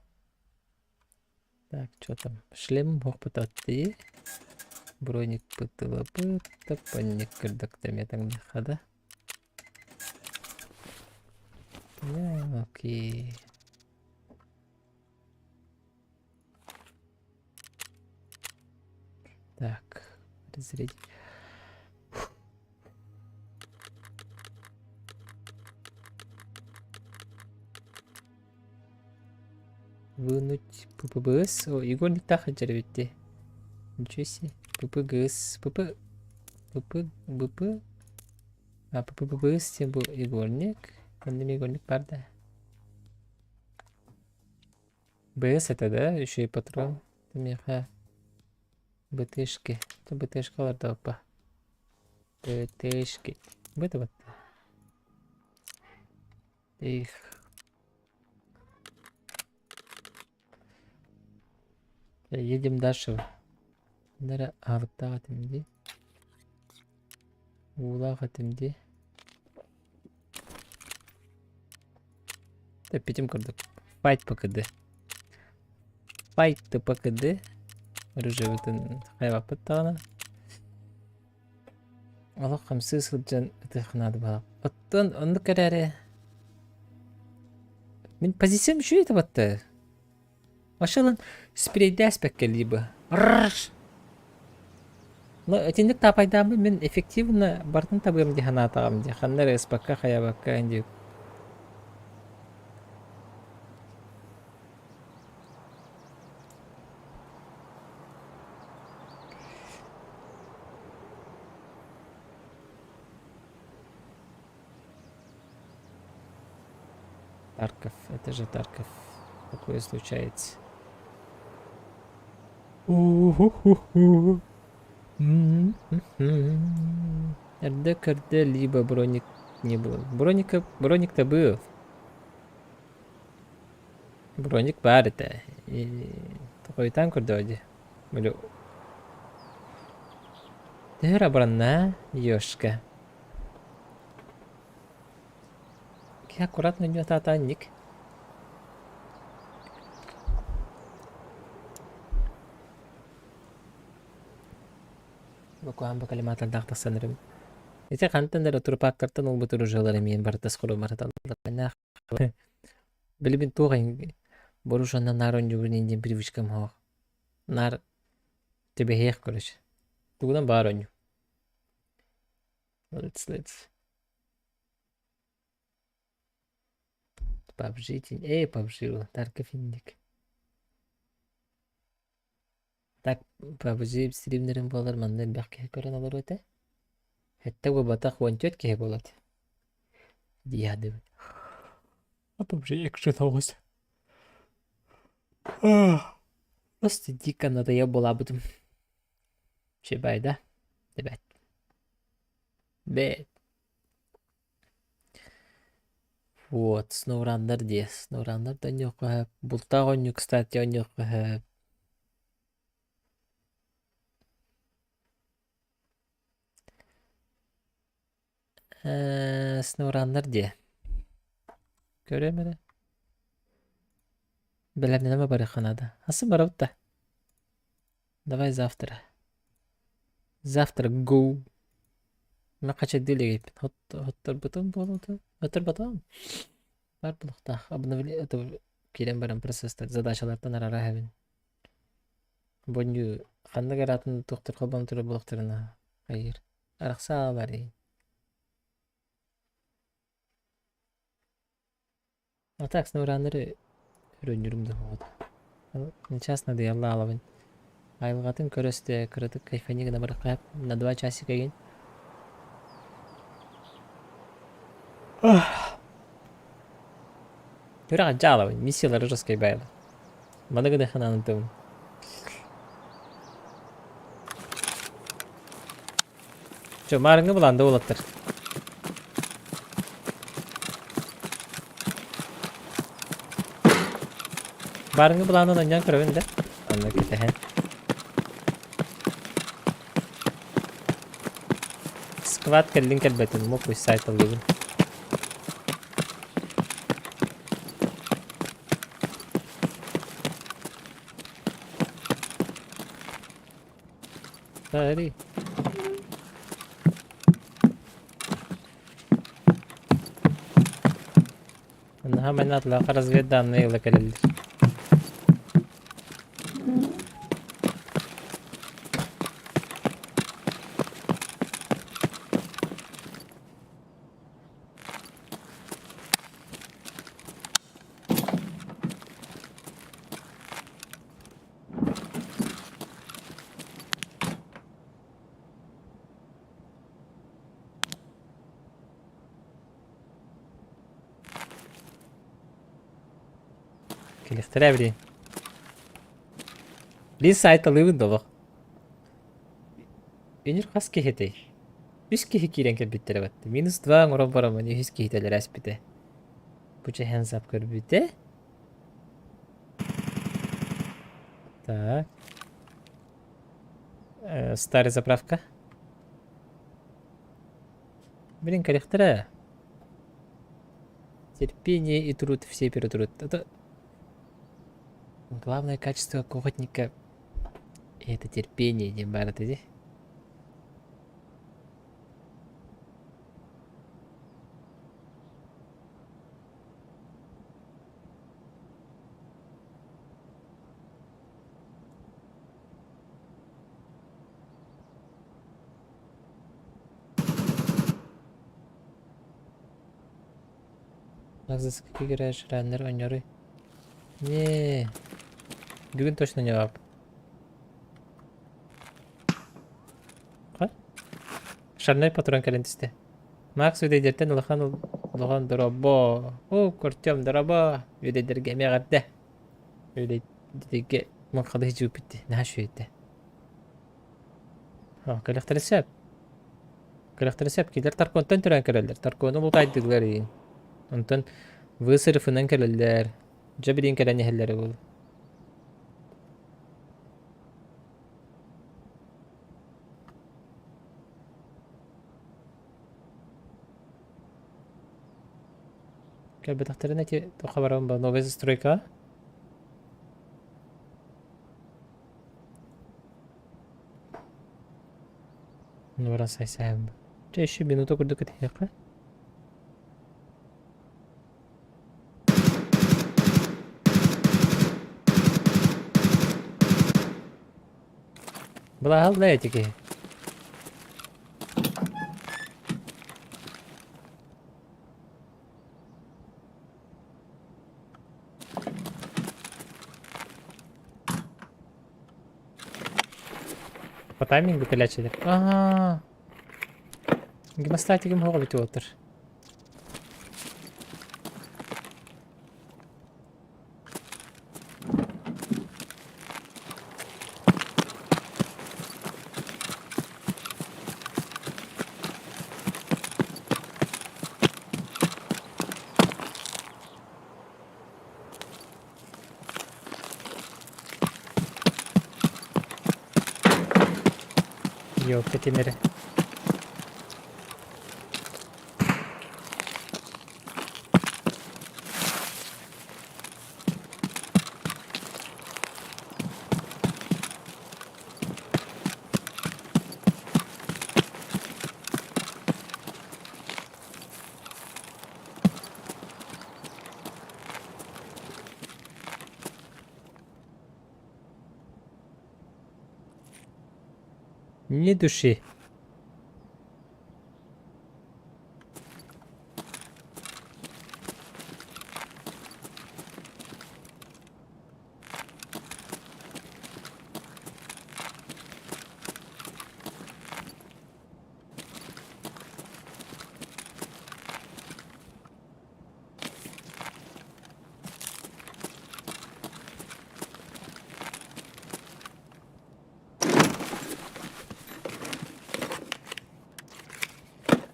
Так, что там? Шлем мохпутатты. Броник пытылабыт, тапанник кырдактаметаҥ да. Окей. Так, разрядить. Вынуть ППБС. О, Егор не так дии. Ничего себе. ППГС. ПП... ПП... БП... А, ППБС диэн бу игольник. Онно эмиэ игольник баар да. БС это, да? Еще и патрон. Это меха. БТшки. Это БТшкалар да опа. ТТшки. Быты Их. Едем дальше. Нара аһылыктаах этим дии. Уулаах этим дии. Тэппитим курдук. Файт ПКД. Файт ПКД. Оружиебытын хайбаппыт даҕаны. Олох хамсыы сылдьан ытыах наада баҕа. Оттон оннук эрээри мин позициям үчүгэй табатта. Машалан спрейдээспэккэ либо Но итинник таапайдааммын мин эффективно барытын табыам дии санаатаҕым дии. Ханна эрэ ыспакка, хайаабакка дии. Тарков, это же Тарков. Такое случается. У-ху-ху-ху. Эрдэ көрдө, либо броник не было. Броника, броник-то был. Броник баар этэ. Хойутаан көрдөҕө дии. Били Төһө эрэ абыранна, Ёшка. Киһи аккуратно ньуотаатаан ник. Букуһан бу коллиматордаах тахсан эрэбин. Ити хантан эрэ трупактартан ылбыт оружиелар эмиэ барыта скоро Билибин туох борушанна наар оонньуубун диэн привычкам суох. Наар түбэһиэх короче. Тугунан баар оонньуу. Let's let's. PUBG эй PUBG Тарков инник. Так PUBG стримнэрин буолар манна элбэх киһи көрөн олоруо этэ. Сэттэ буолбатах 14 киһи буолуо этэ. Дии саныыбын. А PUBG экшен оҕус. Просто дико надоел буолаабытым. Чебай да? Ребят. Бэт. Вот, SnowRunner диэ. SnowRunner да оонньуохха сөп. Бултаах оонньуу, кстати, оонньуохха сөп. SnowRunner диэ. Көрүөм эрэ. Бэлэмнэнэ барыахха наада. Асы барабыт да. Давай завтра. Завтра go. Мин хачайдыы илигиппин. Хотторбутум буолуо Хотторботом. Бар булуохтаах. Обновление это киирэн баран процесстар задачалартан арара эһэбин. Бонньу ханнык эрэ атын туохтар холбоон турар буолуохтарына хайыыр. Арахсаа барый. А так SnowRunner өрөнньүрүм да оҕото. Сейчас надоело аалабын. Айылҕатын көрө-истэ кыратык кайфани гына бараххайап на два часика игин. Күрэх дьаалабын, миссиялары жесткай байла. Маны гына ханаанытым. Чё, маарыҥҥы былаанда уолаттар. Баарыҥҥы былаанын анньан көрөбүн да. Анна кэтэһэн. Сквад кэллин кэлбэтин, мук сайт аллыбын. Sorry. Наһаа манна атлаах разведданные ыла кэлэллэр. Кэлиэхтэрэ эбитий? Биир сайталыыбын да олох. Үнүр хас киһи этэй? Үс киһи киирэн кэлбиттэрэ батта. Минус два оҥорон бараммын үһүс киһитэлэрэ эспитэ. Бу чэхэн сап көрбүтэ. Так. Старая заправка. Блин, кэлиэхтэрэ. Терпение и труд все перетрут. Это главное качество охотника это терпение диэн баар этэ дии. Макс, как играешь раннер оонньоруй? Не, бүгүн точно не баар. Шальной патрон кэлэн түстэ. Макс үөдэйдэртэн улахан улахан дорообо. О, Артем дорообо. Үөдэйдэргэ эмиэ эҕэрдэ. Үөдэйдэргэ муҥхалыы сдьууппүт наһаа үчүгэй Кэлэхтэрэ сөп. Кэлэхтэрэ сөп. Кинилэр Тарконтан төрөөн кэлэллэр. Таркону бултаайдыыллар игин. Онтон высырыфынан кэлэллэр. Дьэ билигин кэлэн иһэллэрэ буолуо. Кэлбэтэхтэринэ ити туохха барабын ба новая застройкаҕа? Нуора сайсаһым. Чэ еще минута курдук кэтэһиэххэ. Былаһал да эти киһи. По таймингу кэлээччилэр. Аа. Гимнастикам суох эбит уолаттар. Ёлка тимири. Ни души.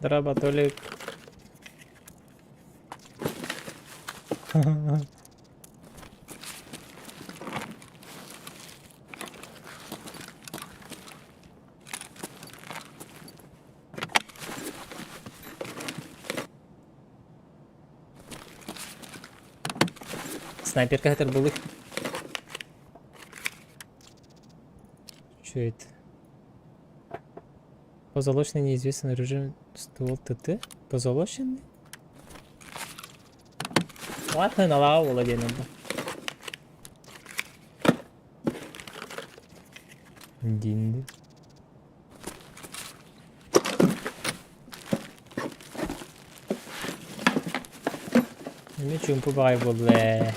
Дороба, Толик. Снайперка этэр булык. Что это? Позолоченный неизвестный режим ствол ТТ? Позолоченный? Ладно, на лаву владеем. Динды. Эмиэ чуумпу баҕайы буолла ээ.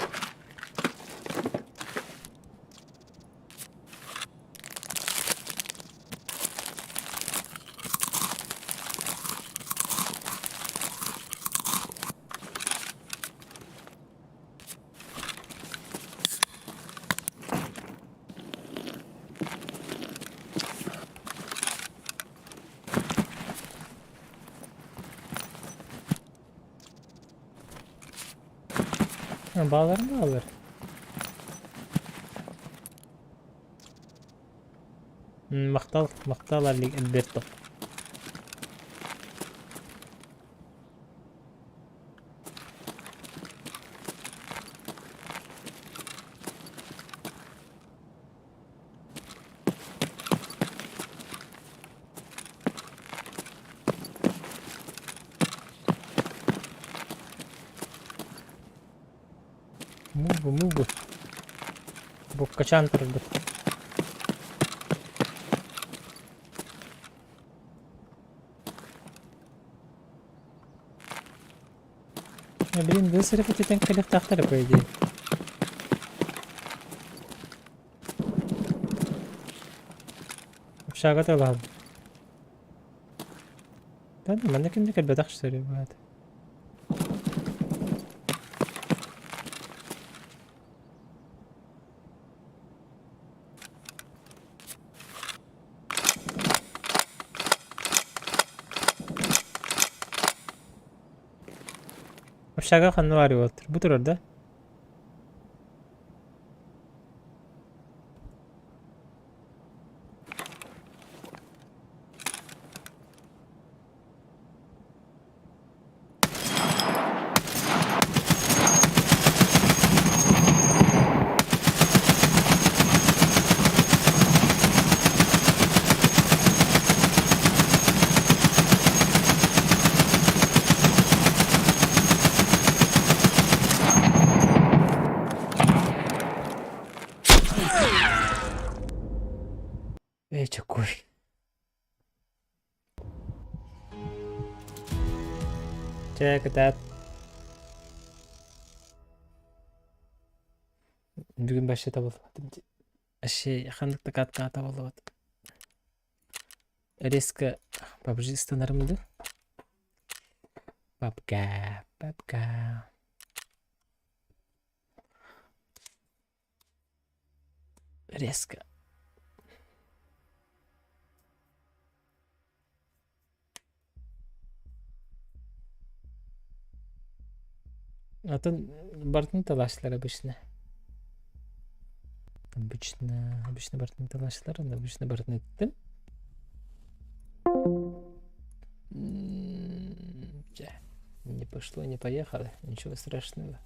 Бааларын баалар. Махтал, махтал Альберто. Мув бы, мув бы. Буккачан турбут. Блин, высырып этитэн кэлиэхтээхтэр по идее. Общага тылаһын. Да, манна ким да кэлбэтэх что ли баат. Общага ханна баар буолтур. Бу турар да? Ээ, чокуй. Чэ, кытаат. Бүгүн вообще табыллыбатым дии. Вообще ханнык да каткаҕа табыллыбат. Резко PUBG ыстанарым дуу? Папка, папка. Резко. Атын бартын талашлар обычно. Обычно, обычно бартын талашлар, обычно бартын эттим. Не пошло, не поехало, ничего страшного.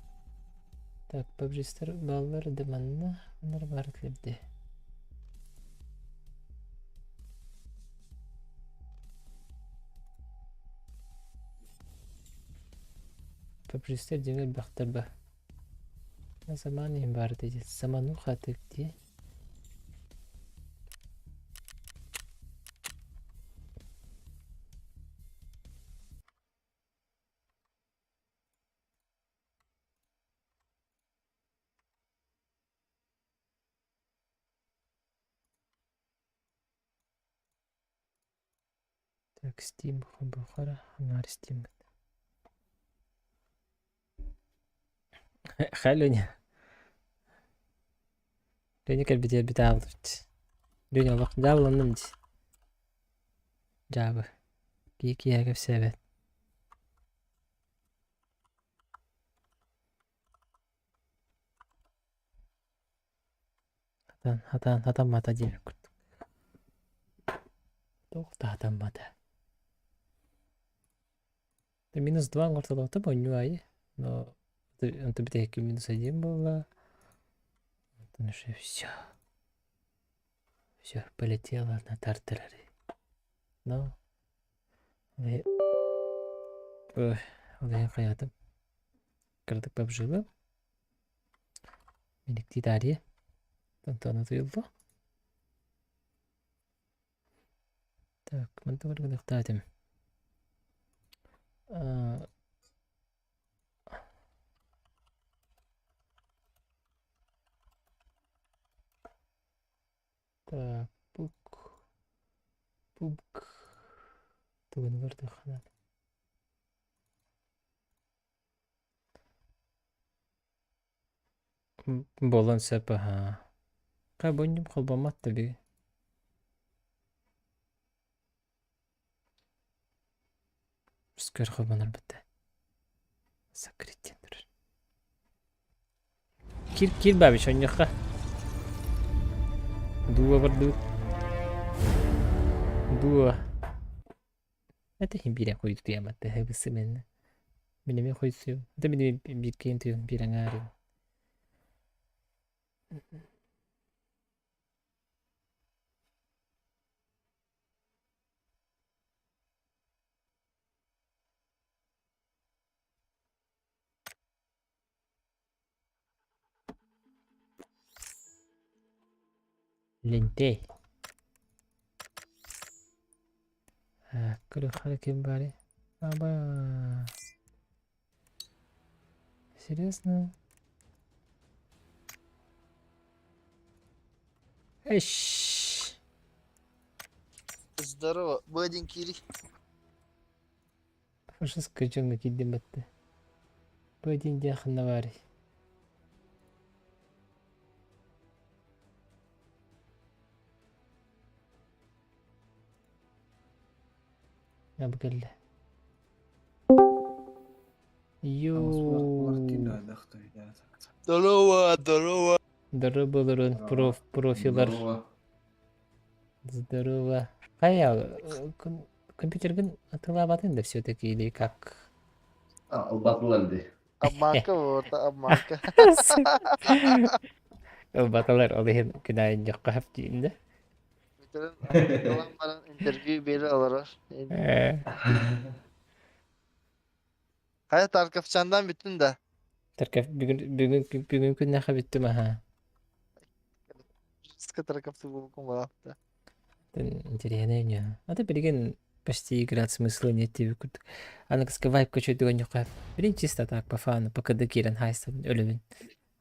Так, PUBG баллар да манна, онор баар этилэрди. PUBG диэн элбэхтэр ба. Заман иһин баар дии, замануха дии. Так, Steam хобухара, ханар Steam. Хай, Леня. Леня кэлбитигэр бүтэ Леня олох дьаабыланным дии. Дьаабы. Киһи киһиэхэ кэпсээбэт. Хатан, хатан, хатаммата диэбит курдук. Туох да хатаммата. Минус два оҥортолоото бонньуу аайы, но онто бүтэһикки минус один буолла. Онтон уже все. Все, полетело на тартарары. Но Ой, ол иһин хайаатым. Кыратык бабжыылым. Миниктии таарыйа. Онтон утуйуллуо. Так, мантан гыныахтаатым. Так, пук, пук. Тугун көрдөххүнэ. Буолуон сөп аһаа. Хай бу холбоммот да би. Скөр холбонор бытта. Закрыть диэн турар. Кир, кир бабич, онньохха. Дуо бардыбыт. Дуо. Это иһин биирэ хойутуйамат, бысымын. Мин эмиэ хойутуйум. Это мин биир киин туйум, биир аҥаарым. Лентей. Көрүөххэ ким баарый? Аба. Серьезно? Эш. Здорово, Бадин Кири. Фашистскай дьоҥҥо киирдим батта. Бу один диэн ханна баарый? А бу кэллэ. Йоо. Здорово, здорово. Здорово, проф, профилар. Здорово. Здорово. Хайа, компьютергын атылаабатын да все-таки или как? А, ылбатылар дии. Обманка вот, обманка. Ылбатылар, ол иһин күнайын дьоххо хаптиин да. Бүтэрэн ылан баран интервью биэрэ олорор. Хайа Тарковчандан бүттүн да? Тарков бүгүн бүгүн бүгүн күннэхэ бүттүм аха. Тарковцы булкум балапта. Интереснэй не. А ты билигин почти играть смысла нет тебе курдук. Аныгыска вайпка чөйдүгэн ньукка. Билин чисто так по фану, пока да киирэн хайсабын өлөбүн.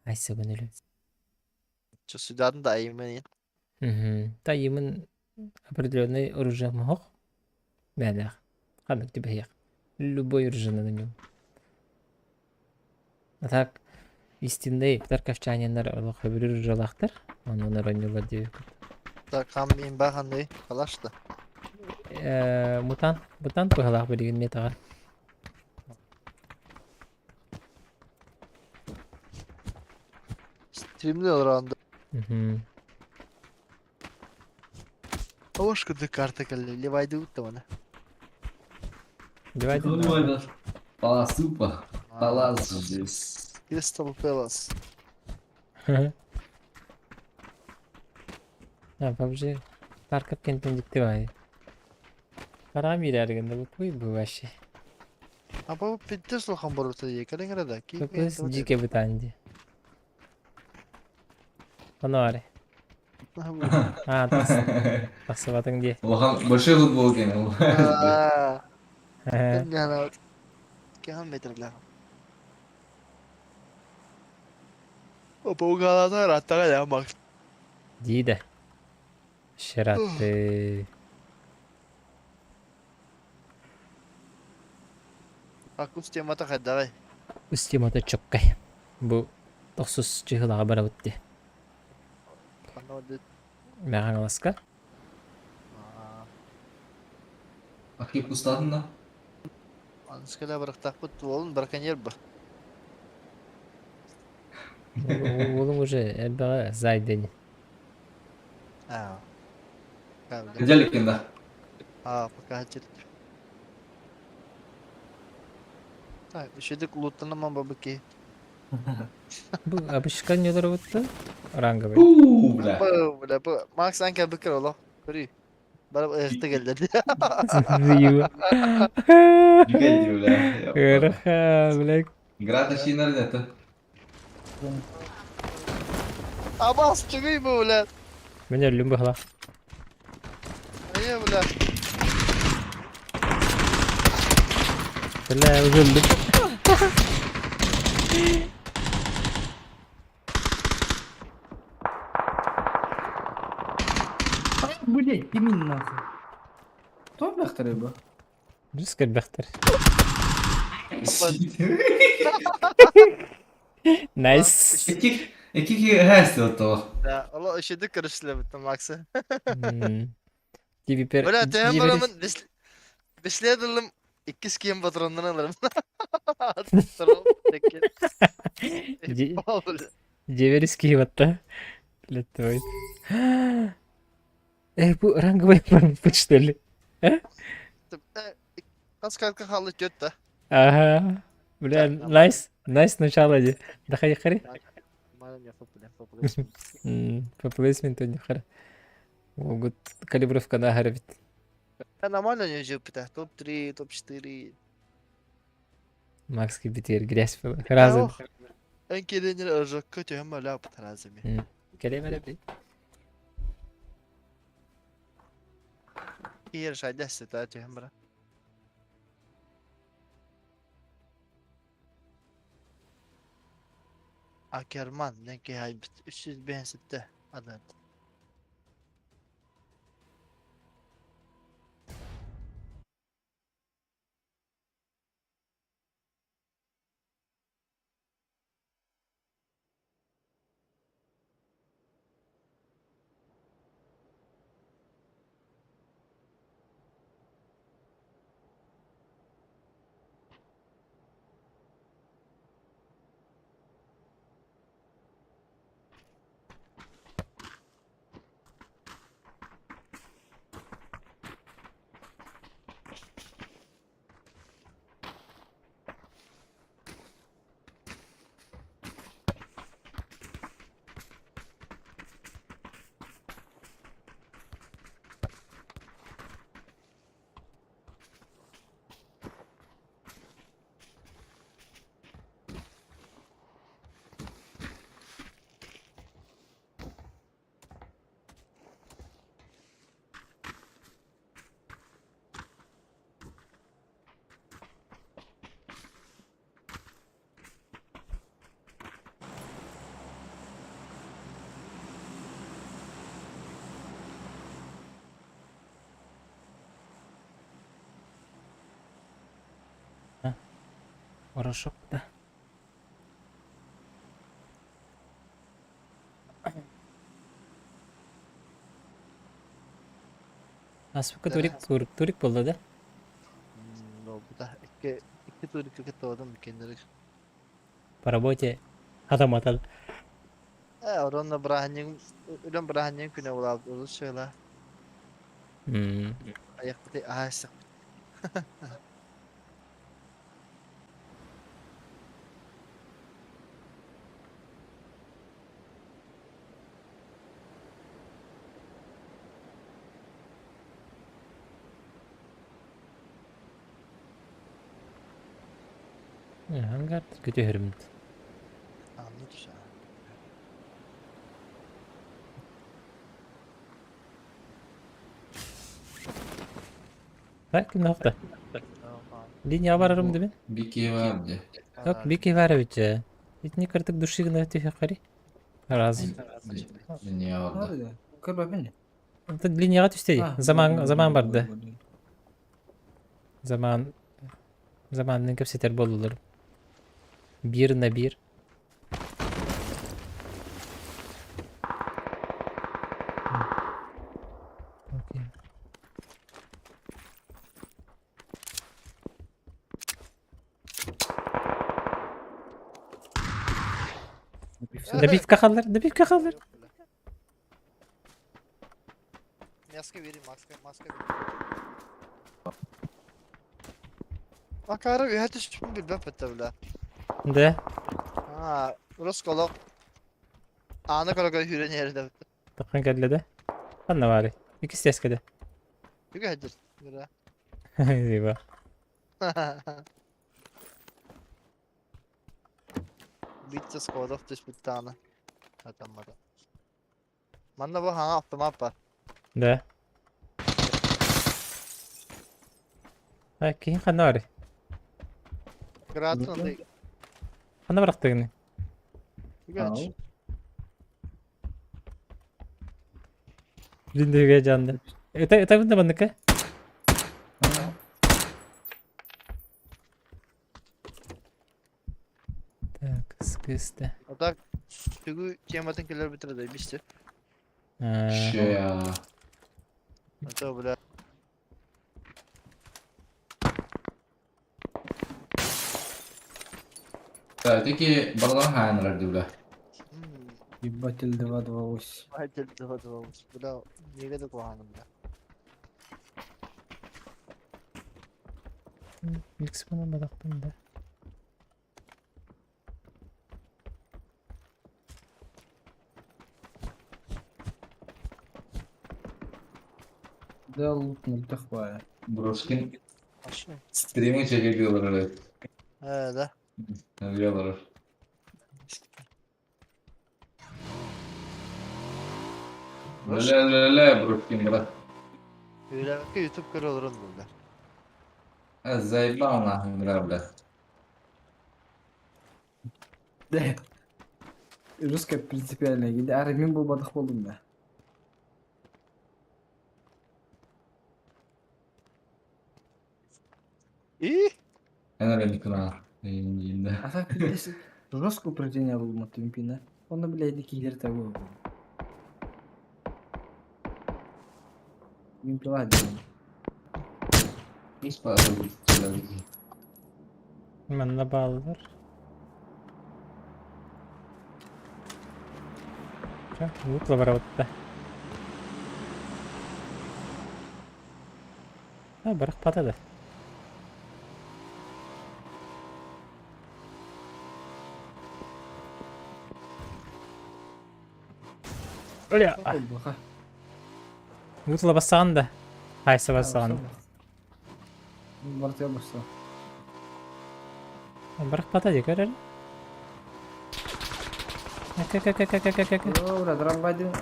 Хайсабын өлөбүн. Чё сюда да именно. Угу. Та имын определенный оружие мохох. Бэлэх. Ханнык түбэһиэх. Любой оружие на нем. А так истинный тарковчаниннар олох хөбүрүр оружиялаахтар. Онон оронньулар диэбит. Так, хам имба ханный калашта. Мутант, мутант быһалаах билигин метаҕа. Стримли олорон. Мгм. Ош курдук карта кэллэ. Левайды уттамана. Давайте. Ну, Паласупа. Палас здесь. Кристал Пэлас. А, PUBG Тарков кентэн дьикти баайы. Бараан биирээригин да бу бу вообще. А бу пиздец улахан борута дии. Кэлин эрэ да. Көкөс дьике бытаан дии. Оно А, тахсыбатыҥ дии. Улахан большой футбол кэнэ. Кэһэн метрлээх. Опугалата ыраттаҕа даа Макс. Дии да. Шираты. Акус темата хайдаҕай? Ус темата чоккай. Бу тохсус чыһылаҕа барабыт дии. Мэҥэ Хаҥаласка. Архив пустатын да? Аныскала барахтаахпыт уолун браконьер ба. Уолуҥ уже элбэҕи зайдень. Аа. Кыдьаликин да? Аа, пока Так, үчүдүк луттанаман бабыки. Бу обычка не олоробутта ранговый. Уу, бля. Бу, бля, бу Макс анка быкыр олох. Көрүй. Барып ыһыкты келди. Дьүгэлди, бля. Ыраха, бля. Грата шинар это. Абас чугуй бу, бля. Мен өллүм быһалаах. Айа, бля. Бля, уже өллүм. Блять, ты мин нахуй. Кто бэхтэр бу? Жүз кэлбэхтэр. Nice. Ики ики хэс то. Да, ола üşüdük көрүшле Максы. Gibi Бля, төһөн барамын беследілім иккис кием патроннан аларым. Дьиэбэр киһи батта. Леттебайт. Э, бу ранговый барбыппыт что ли? Э? Хас картка хаалла түөрт да. Ага. Бля, nice, nice начало ди. Дахай хари. По плейсменту не хара. Могут калибровка на бит. Нормально не жил топ-3, топ-4. Макс битер грязь разы. Эн келенер ыржакка төһөм ляп разами. Келемere бит. Киер шайда сета төһөм бара. Акерман ненки хайбит 305 адан. Порошок, да. Аспыка турик турик турик болды да? Да, икки икки турик кытта кеннери. По работе адам атал. Э, оронна браһанньык үлэн браһанньык күнэ булаабыт олус шыла. Аяқпыты аасык. Ангар көтөһөрмүт. Анны түшә. Так, ким нахта? Линия барарым демен. Бики бар де. Так, бики бар бит. Итни кыртык души гына түһә кари. Раз. Линия барда. Көрбәппин. Линияга түстей. Заман заман барды. Заман заманның кепсетер болдулар. Бир на бир. Окей. Добивка халлар, добивка халлар. Маска верим, маска, маска верим. Акара үһә түшпүн билбэп бетте бля. Да. А, Росколок. Аны көрө хүрен yerде. Таққан кәдлі да. Қанна бары. Екі стескеде. Үгә хәдер. Бра. Зиба. Битсе скодов түшпүт аны. Атаммада. Манна бу хаңа автомат бар. Да. А, кейін қанна бары. Гранатын андай. Қанна барақтығыны? Үгә хәдер. Линдеге жанды. Это это бында бандыка? Так, скысты. Ата түгү тематын келер битирде бисте. Ше я. Ата бля. Теки балалар хаянрар дибла. Ебатель 228. Ебатель 228. Бля, неге да куһаҕаным бля. Икс буолан бадахпын да. Да лут мөлтөх баайа. Брошкин Машина. стримы чэгэ олорор. Ээ, да. Олорор. Ле ле ле Брошкин брат. Үөрэххэ YouTube көрө олорон бля. Заебал нахуй бля бля. Да. Русская принципиальная. Гиде ары мин буолбатах буоллум да. И? Эн эрэ Николай. Инде. А так здесь жесткое упражнение было Тюмпина. Он, блядь, киллер того. Юмпила один. Манна бааллар. Чэ, лутла барабытта. А, барах да. Бля, лутла бассаҕын да. Хайса бассаҕын. Бартыга барса. Барах пата дии көрөр. Кэ-кэ-кэ-кэ-кэ-кэ. О, бля, драмбайдын.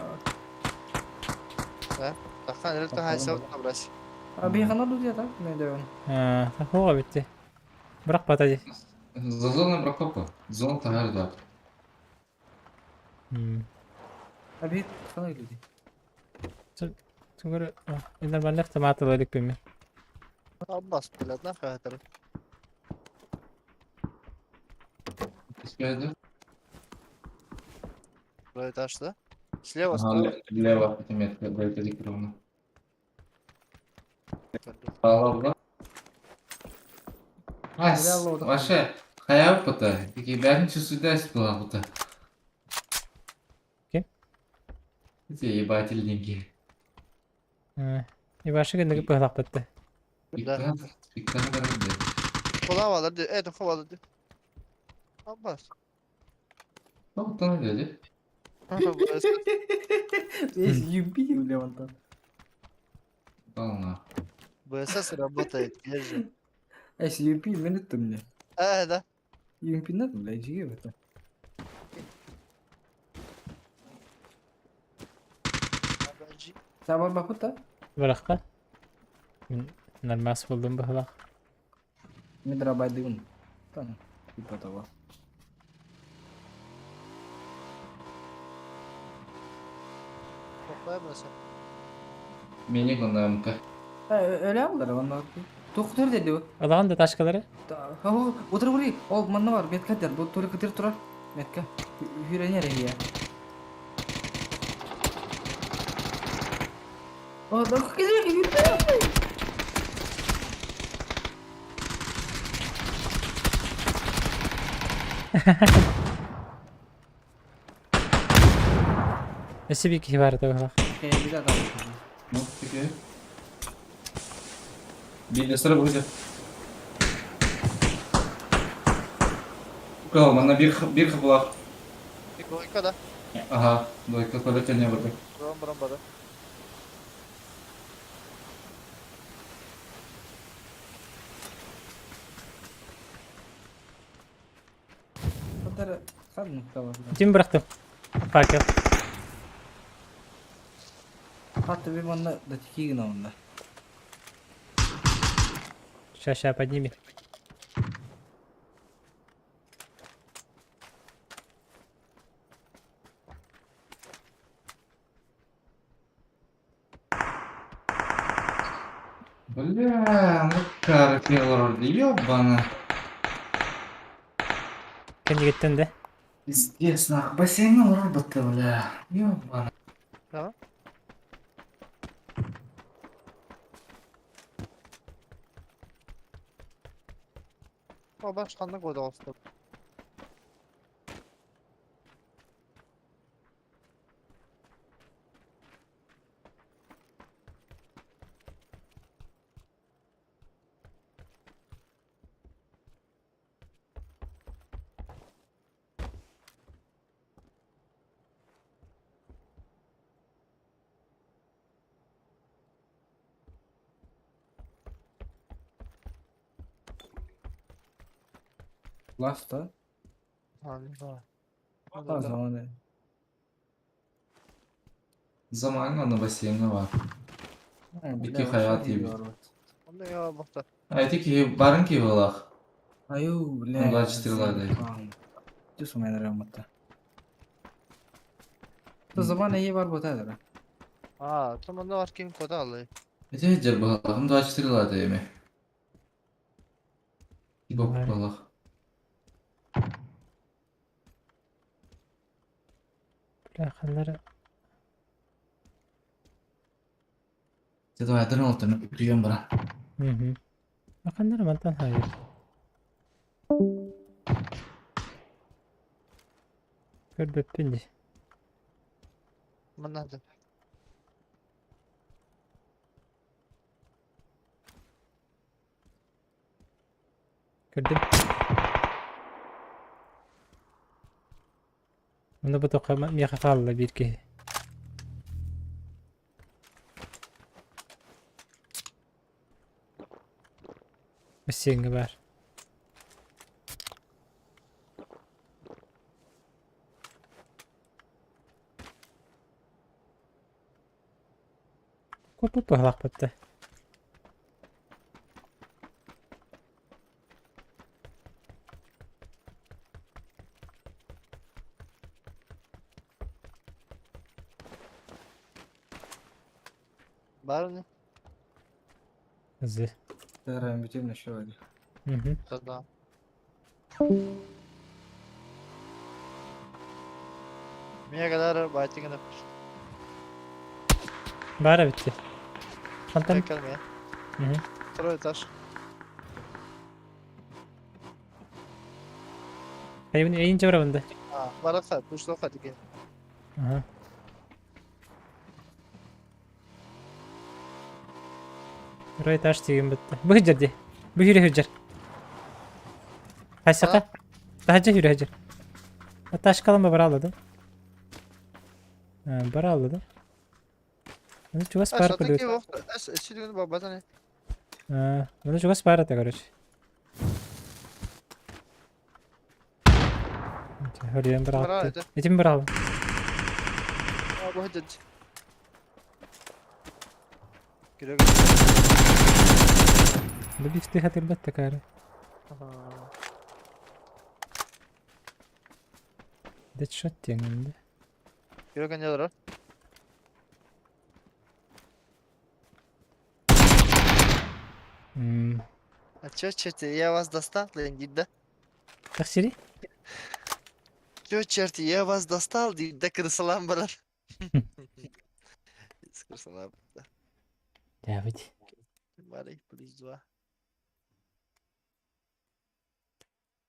Тахан эрэ таһайса брась. А бейхана тут я так, не дэвен. А, такого битти. Барах пата дии. За зону прокопа. Зона тагар да. А бейт хана люди. Тугур, нормально автомат алалык бими. Аббас, блядь, нахуй это. Успею, Второй этаж, да? Слева, Ага, справа. лево, метка, дайте ровно. Палабла. Ась, ваше, хаяв пота, таки бәрін чувствует была бута. Кем? Эти ебатель деньги. Ибашы гынныгы пыһлах бытты. Да. Пиктан баранды. Kola var, evet, kola Abbas. Тоқтан dedi. Есть юмпи, бля, вон там. Полна. БСС работает, держи. А если юмпи, минут мне. Да. Юмпи надо, бля, жиги в это. Сабар бакута? Барахка. Мин нормас булдум быһлах. Мен драмбайдын. Там, типа того. Мени гонамка. Öyle aldılar onlar. Doktor dedi o. Алаган да ташкалары. Otur buraya. Ol manna var. Metka der. Bu turi kıtır turar. Metka. Hürenер ya. O da gidiyor gidiyor. Өсө бик бар да быһлах. Bir adam. Ну, теперь. Билесер будет. Кал, мана бир бир хабла. Двойка, да? Ага, двойка полетел не будет. Бром, бром, бром. Kadar kan nokta var. Ким бырахтым? Факел. Hatta bir manna da tiki gina onda. Ща, ща, подними. Бля, ну карпел ёбана. Кэннигиттэн да. Пиздец, нах, бассейн робота, бля. Ёбана. Да? О, башқанды қойды осты. Last да? А, не знаю. Ну, А, да. заманы. Замаҥҥа онно бассейҥҥа баар. Бля, Ики вообще хайаҕа не тиийбит. говорят. Онно я бохта. А ити киһи барын киһи быһыылаах. Аю, Ну, бля, 24 лайк. Түс у меня ремонта. То замана е бар бота да. А, там онно бар ким кода алый. Ити сылдьар быһыылаах. 24 лайк эми. Бок Бар. быһыылаах. Бля, ханнара. Дьэ давай олтон прием бара. Мгм. Ханнара мантан хайыр. Көрбөппүн дии. Манна да. Көрдүм. Онно бу тоққа миэхэ хаалла биир киһи. Бассейҥҥа баар. Куоппут быһалаахпыт да. Бар не? Зы. Дарам бүтүм еще один. Мгм. Да. Мия kadar байтигин Баара бүттэ. Хантан? Кэлме. Мгм. Второй этаж. Хайбын эйин жабырабын да. А, бараха, пушлоха деген. Аха. Второй этаж тиген бітті. Бұл жерде. Бұл жүре жүр. Қайсақа? Тахажа жүре жүр. Ташкалан ба бара алады. Бара алады. Оны чугас А, бар что такие көрдүк. вохта? А, сүдүгүн бабатан. Оны чугас бар ата, короче. Хөрүйен бар Бара алды. это. Этим бар алды. А, бу хөдөд. Кирек. Бу бифти хатырбат такары. Дэдшот теңинде. Кирек не бар? А чё, черти, я вас достал, дейт да. Тахсири? Чё, черти, я вас достал, дейт да кырсалан барар. Кырсалан. Давид. Барый, плюс два.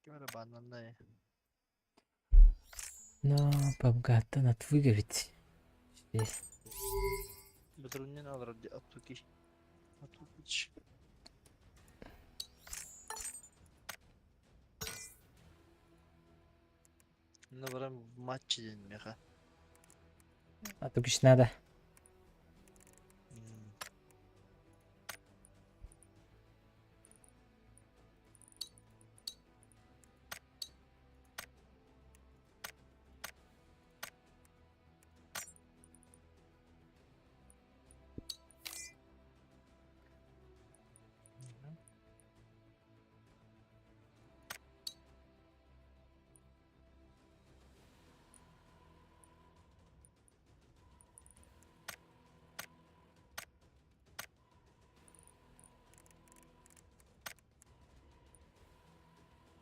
Кем бананная? Но пабгаттан отвыговить. Затруднено атуки. Атукич. Ну, барам в матче день меха. Атукич надо.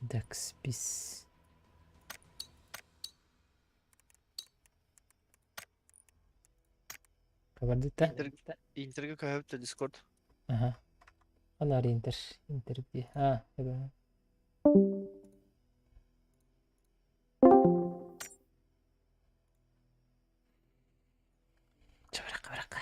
Дакспис. Кабардыта. Интерге көһөптө Discord. Ага. Анар интер. Интер ди. А, это. Чабарака, барака.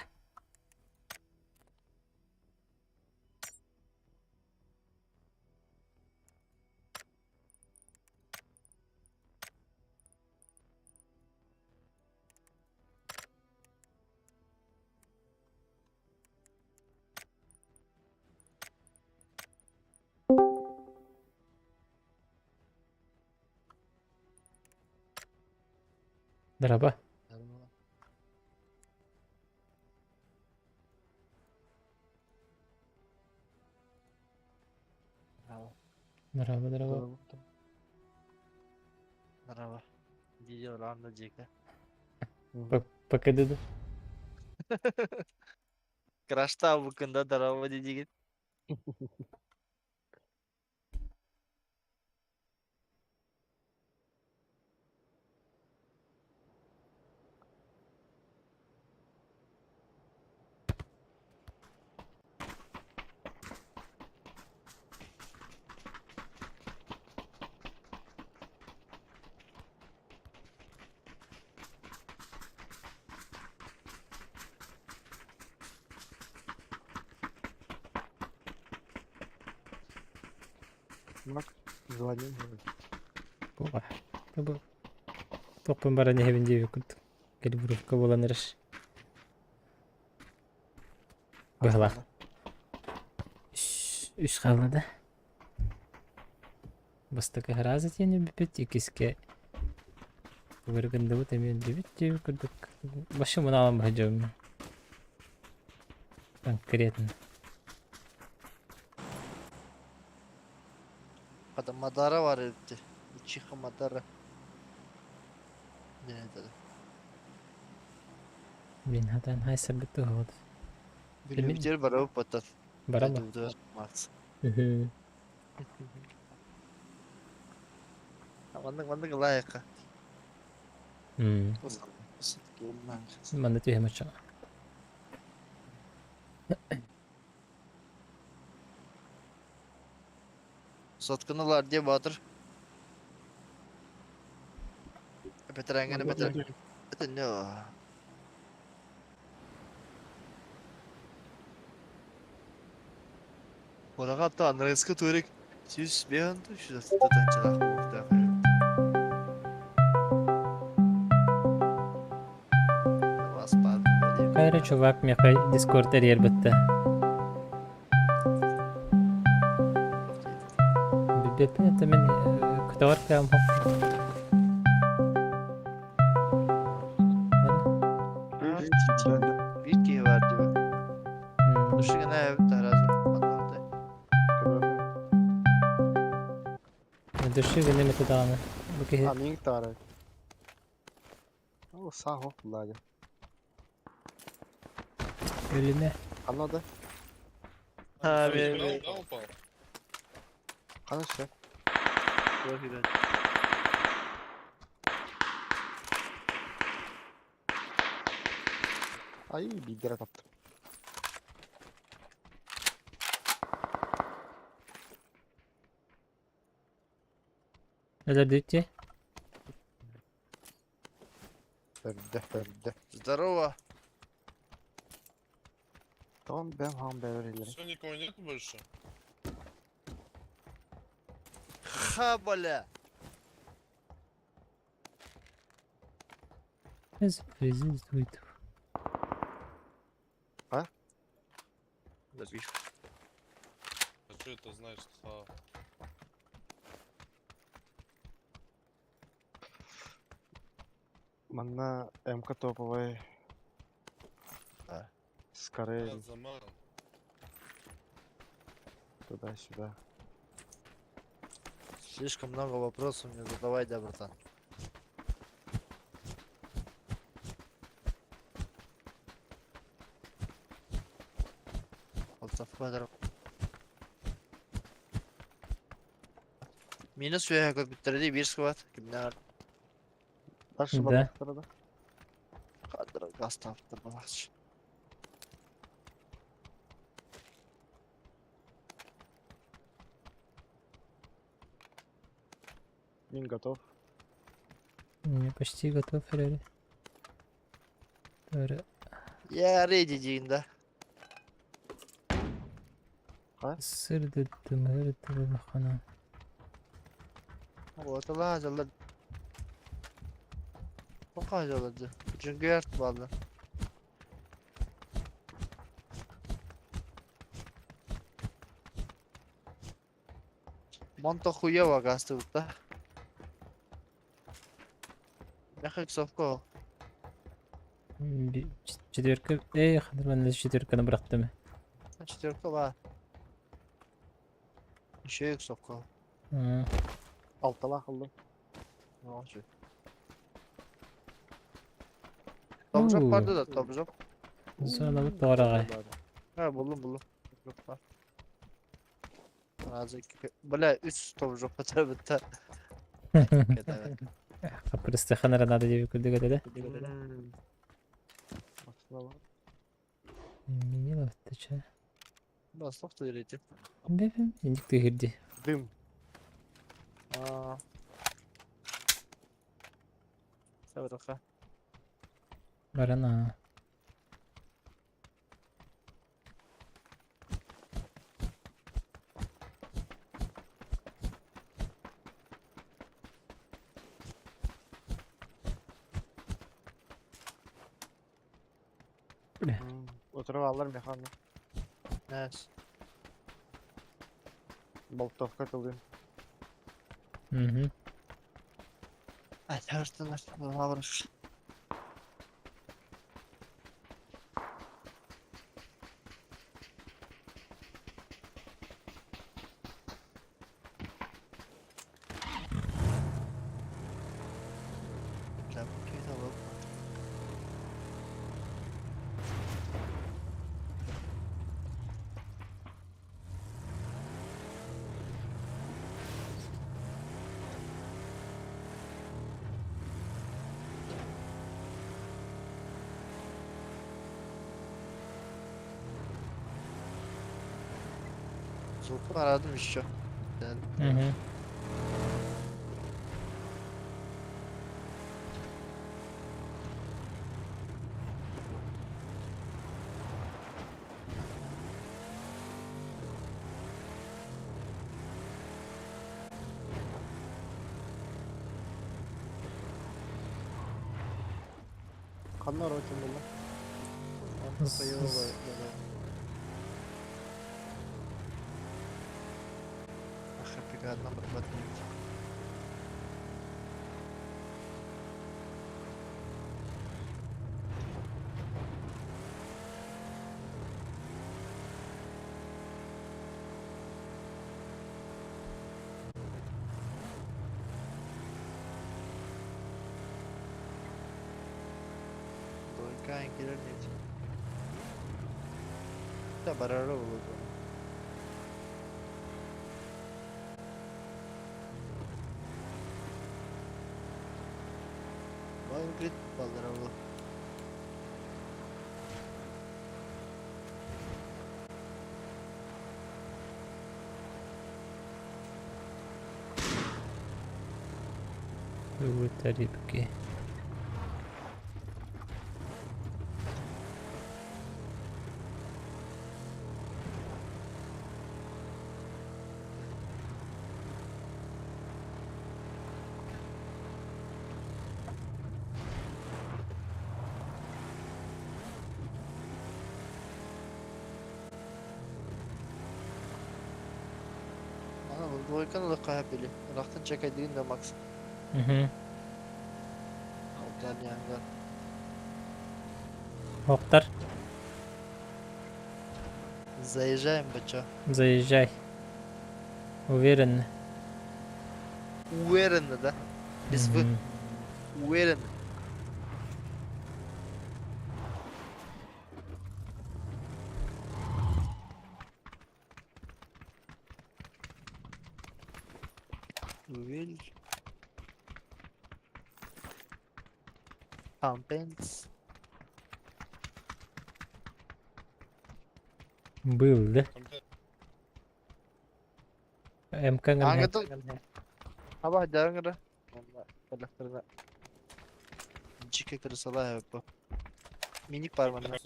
Дорообо. Дорообо, дорообо. Дорообо. Видео ладно дико. Пока деду. Крашта букында дорообо диигин. Мак звонил. Буга. Бу топпун баран иһэбин диэбит калибровка буолан эрэр. Быһалаах. Үс хаалла да. Бастакы раза диэн бүппүт, иккискэ Выргындыбыт эмиэ өллүбүт диэбит курдук. Вообще мунаалан баһадьабын. Конкретно. Хата Мадара бар эбит. Учиха Мадара. Не это. Блин, хатан хайсарбыт туһабыт. Билбитер барабы потом. Бараба. Макс. Үһү. Маннык маннык лайка. Манна түһэм оччоҕо. Сотканалар диye Батыр. Бетерәнгәне бетер. Это не. Орага та Андреска турик. Сүүс бээн түшү татанчалах буохтаах. Вас пар. Кайра чувак миэхэ Дискорд эрийэрбиттэ. Билбэппин это мин көтөҕөр кыам хоп. Bir киһи бар диye. Душыгына эбит таразы. Аннарда. Души гынным это даҕаны. Бу киһи А, минг тары. О, сахо, ладя. өлүмэ. А надо? Ha, мен. Да, упал? Хорошо. Ай, бидер таптым. Өлөрдүттэ. Бәрді, бәрді. Здорово. Tamam ben ham бәрілері. Все, никого нет больше? Ха, бля. Президент. А? Забишь. А что это значит? Ха. Манна МК топовый. А. Скорее Заман. туда-сюда. Слишком много вопросов не задавай, да, братан. Минус үөһэ көрбүттэрди биир сквад. Кимнээр Дальше Да. барбыттар да. кадр газ таптыр балач. Мин готов. Я почти готов, Феррари. Тора. Я ready диин да. Сырдыттым, ырыттым хана. Вот ала жалар. Пока жаларды. Жүнгөрт балды. Монто хуево газ тут, да? Мехак совко. Четверка, эх, нормально четверканы бырахтым. Четверка бар. Еще их сокол. Алталаах ыллым. Топ-жоп барды да, топ-жоп. Зона тоҕораҕай. Ha buldum buldum. Топ-жоп бар. Азы бля, үс топ-жоп бітті бітті. Хапырыстыханара надо деп күлдүк этэ да. Машина бар. Минилов ты че? Баслох та үйрети. Бэбэм, индик тыгырди. Дым. Сабырха. Барана. Отырып алар механы. Нәс. Болтовка кылдым. Угу. Айтарстын лаврыш. Бля, bu köyde alalım. Звук aradım еще. Угу. Каннар өтін болды. Барара болот. Майнкрет балдара болот. Тарибки. Ана бу двойканы да кая били. Рахтан чекай да Макс. Угу. Алдан янган. Октар, Заезжаем, бача. заезжай. Уверенно. Уверенно, да? Без вы. Уверенно. Уверен. Компенс. Был, да? МК Аңгытын. Аба дәріңірі. Жеке кірісала bu. Minik var bende.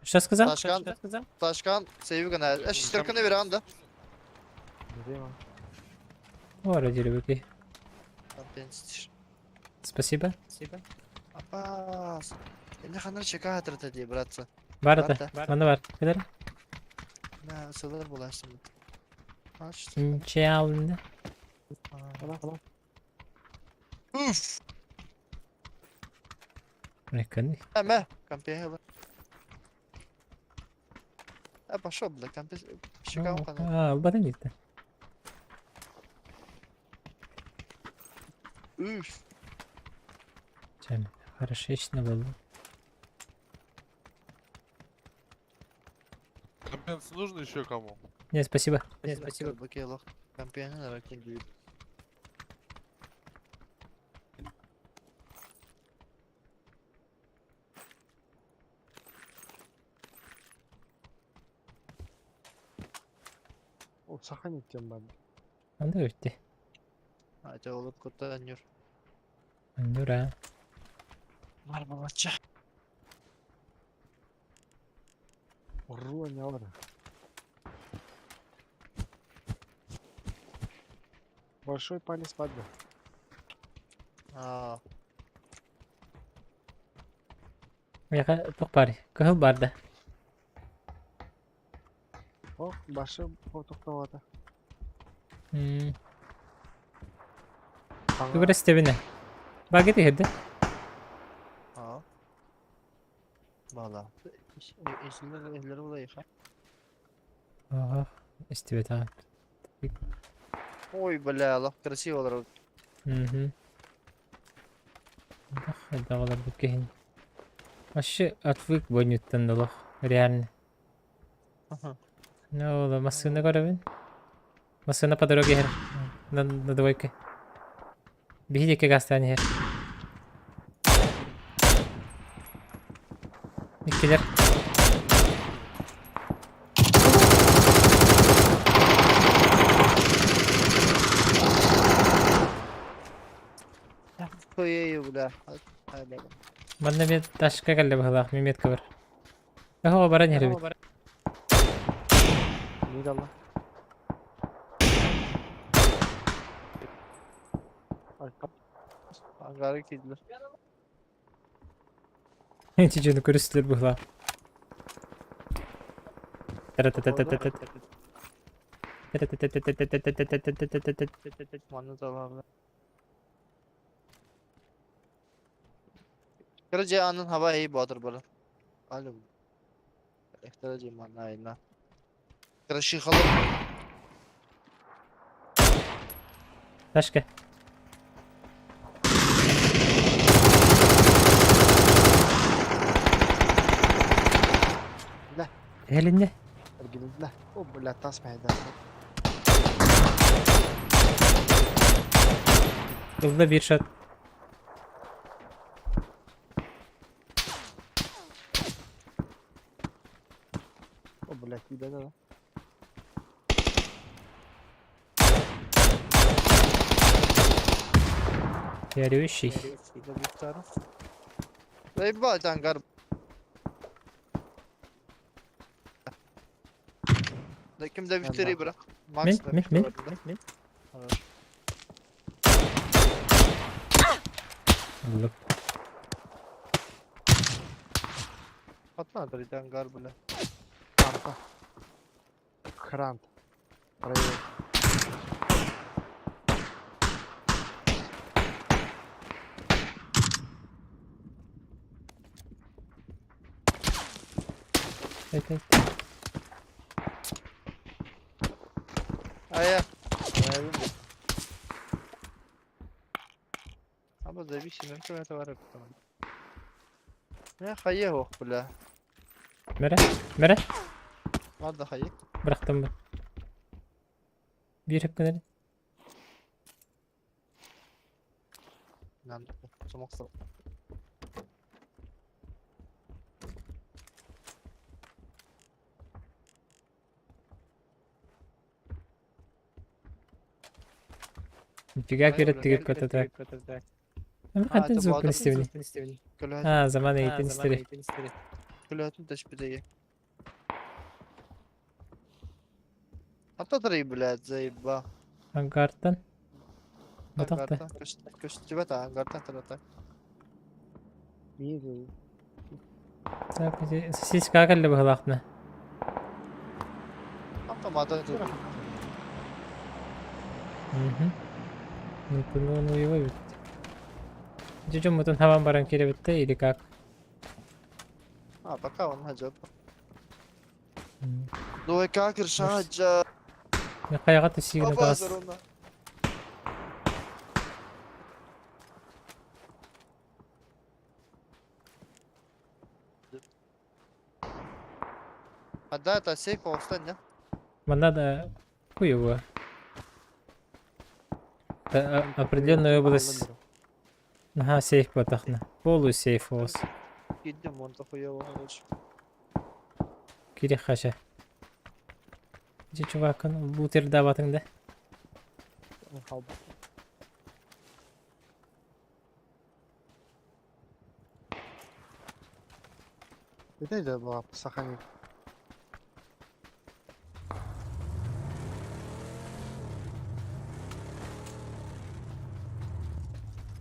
Что сказал? Ташкан, Ташкан, сейві гана. Э, шестерканы бер анда. Ора деревики. Компенс. Спасибо. Апас. Енді ханар чека атырды де, братцы. Бар это. Мана бар. Кедер? На, сылар боласың. Аш. Чалны. Уф. Прикольный. Мэ, компе. А пошел, бля, компе. Щекам А, албатын дите. Үф. Чем? Хорошечно было. Компенс нужно еще кому? Не, спасибо. Не, спасибо. Бакелох. Компе, наверное, О, сохранить тем бан. Анда өтте. А, это улыбку Танюр. Андура. Мармалача. Руня ора. Большой палец падла. А, Яка тох бар. Кыһыл бар да. Ох, башы потоктовата. Тугура стебине. Багет иһирде. а. Бала. Эшлер булай ха. Ага. Истибет ага. Ой, бля, лох красиво олар. Мгм. Дагалар бит кehин. Вообще отвык бойнуттан долох. Реально. Ну, да, машина көрөбүн. Машина по дороге хер. На двойке. Биһи диэки гастаан иһэр. Иккилер. Хуею, бля. Манна мен ташка кэллэ быһылаах, меметка бар. Ыһоо баран иһэр эбит. Не дала. Ангары кидлер. Чичени көрүстүлэр быһылаах. Тара-та-та-та-та-та. Тара-та-та-та-та-та-та-та-та-та-та-та. Манна дала, бля. Короче, анын хаба эй батыр бала. Алло. Эхтарajи манна айна. Короче, халып. Ташка. Бля. Элинне. Бля. О, бля, тас майда. Ылда бир шот. О, бля, кида да. Ярющий. Заебать, ангар. Да ким да битери, бра. Мен, Макс мен, мен, мен. Хорош. Лып. Атна да ангар, бля. Арта. Хрант. Проверь. Это. А я. Аба зависим, это варып там. Я хайе бля. Мере, мере. Ладно, хайе. Бырахтым бу. Бир хеп кенер. Нан, сомоксо. Нифига керет тигеп көтөтө. Эми кантен звук истебини? А, заман эйтин истери. Көлөтүн тэшпидеге. Ата блядь, заеба. Ангартан. Батакта. Көстүбөт ангартан тарата. Мире. Так, сосиска кэллэ быһылаахтына. Автомата тут. Мгм. Ну, ну, ну его ведь. Дюжум мутун хаван баран киребитте или как? А, пока он идет. Двойка крыша, джа. Хайаҕа түсиигин Оба атаҕас. здоровна. А да, это сейф полстань, да? Манна да хуево. Определенная область. Ага, сейф батахна. Полусейф у вас. Идем, вон то хуево, короче. Кири хаша. Дьэ чувак, лутер даватың да. Это не была сохрани.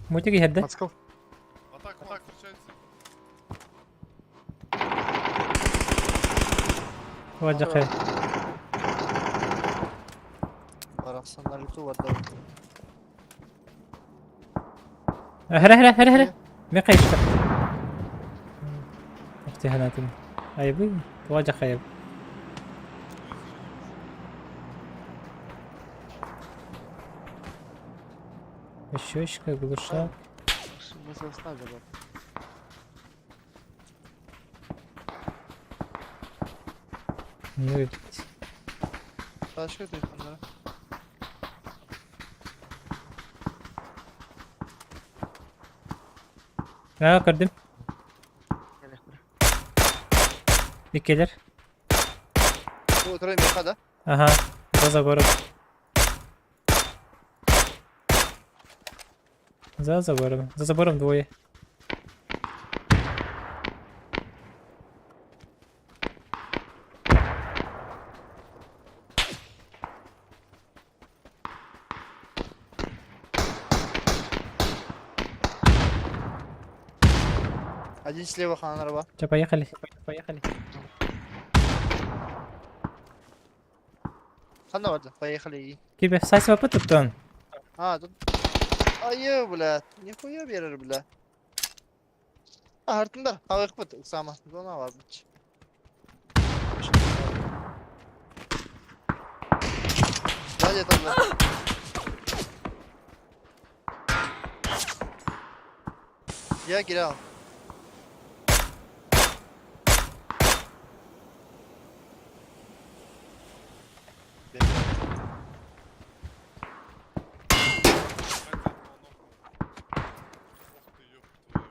Мультик иһэрдэ. Подскок. Атака, атака, встречается. Вадьахай. Барахсан на лету вода. Хара хара хара хара. Мен хайышта. Ихтиханатым. Айбы, вадьахай. Щечка, глушак. Мы составили. Ну, Başka telefonlara. А, көрдүм. Иккилэр. Bu oturayım yakada. Ага, за забором. За забором. За забором двое. Один слева хан арба. Че, поехали? Поехали. Ханна vardı. Поехали и. Кибе, сайсыва туттан. А, тут... Айы, бля. Нихуя берер, бля. А, артында. Хавық бит, Усама. Зона var бит. Сзади там, бля. Я кидал. Ух ты, ёб твою.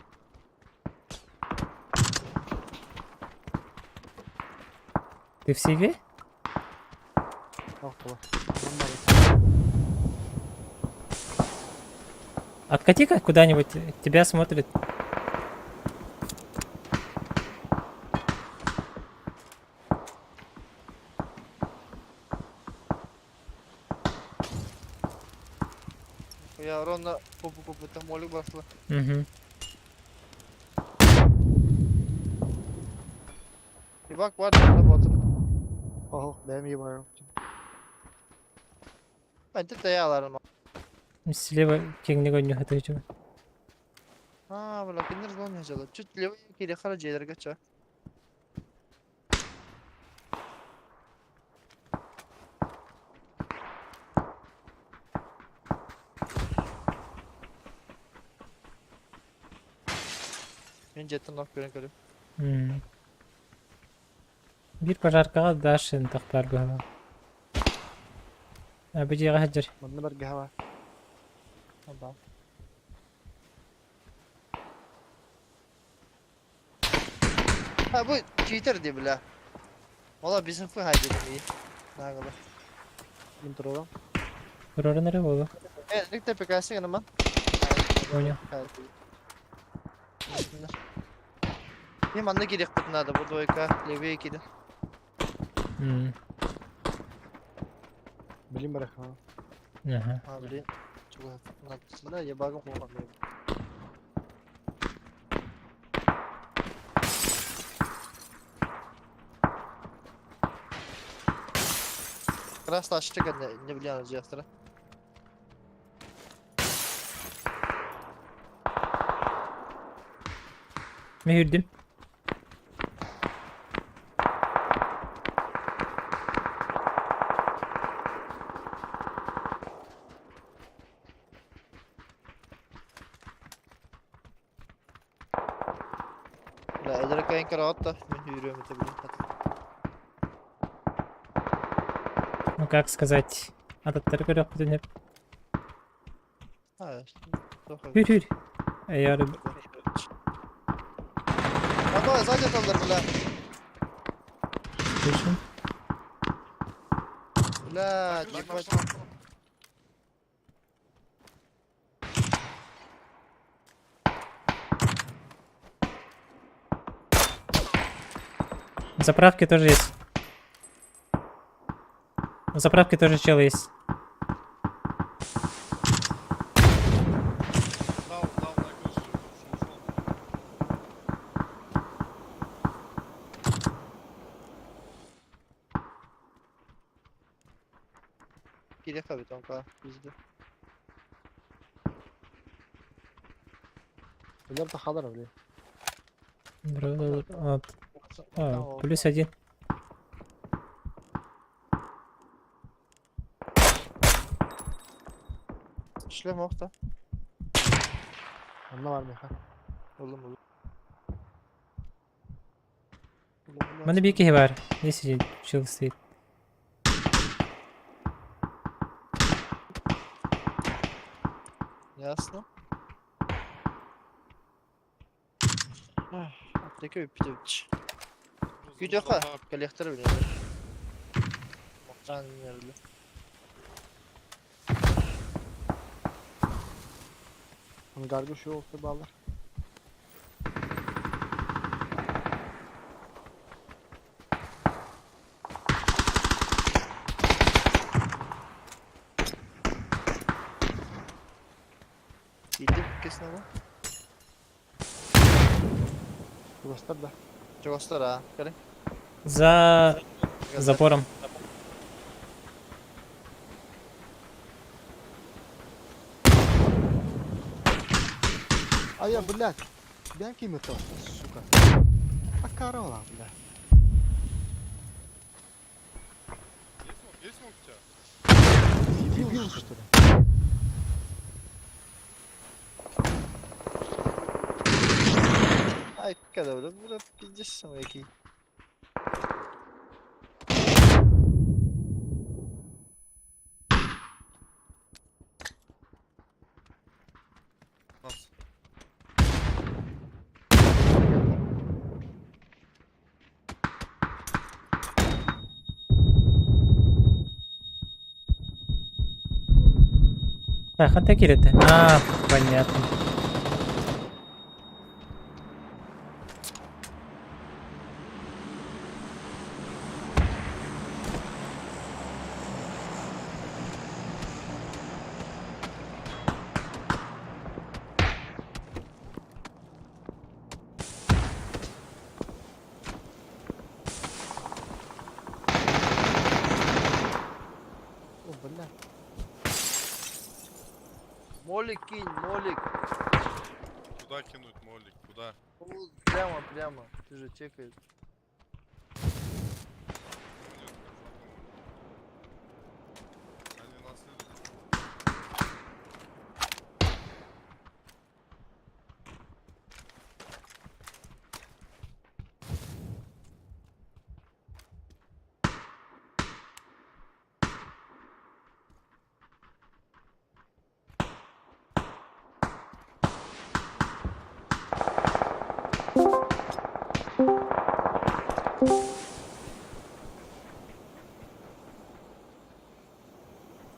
Ты в сейве? Ох, было. Откати-ка куда-нибудь, тебя смотрит. Я ровно попу-попу там молик бросила. Угу. Ибак var работа. Ох, бэм ебаю. Ben de dayalarım. Слева кеңнег ойнюха ты. А, бля, киндер зон не Чуть левее кире хара жерлерге ча. Мен жеттім нақ көрін көріп. Бир пожаркаға дашын тақтар бұға. Әбі хаджар. Манна бар гава. Адам. Ha bu cheater di бля. Valla bizim full haydi iyi. Nagala. Мин туралам. Урорын болу. Evet, ilk tepe gelsin yanıma. Понял. Benim anda gerek надо, bu двойка, левее киди. Билим барах. Ага. А, блин. Чего? Бля, я багом болған. Красный ашчык не влияет жастыра. Мен үрдім. Кайын караот да, мин үүрүөм этэ билин. Ну как сказать. Ататтары көрөхпүтүн хөп. А, Хүрүр. Эйары Баба, сзади аталар, бля. Слышим. Бля, ебать. На заправке тоже есть. На заправке тоже чел есть. Дал, дал на крыше, потому что ушел. Кириха бетонка, пизде. Билер да халар бля. А, плюс один. Шлем охта. Онно бар меха. Oğlum oğlum. Маны бир киһи бар. Не сидит, чел стоит. Ясно. Аптека үптүбүч. Күйдөкө коллектор билет. Мактан нерле. Ангарга şu olsa bağlar. Идип кесне бу. Чугастар да. Чогостор а. Кэле. За забором. А я, блядь. Бянки метал, сука. А корола, бля. Есть смог? Есть смог у тебя? Дебил, что ли? Ай, когда бля, бля, пиздец самый. Нас. Так, ханта кирete. А, понятно. О, бля. Молик кинь, молик. Куда кинуть молик? Куда? Вот, Прямо, прямо. Ты же чекаешь. Нет, Они нас идут.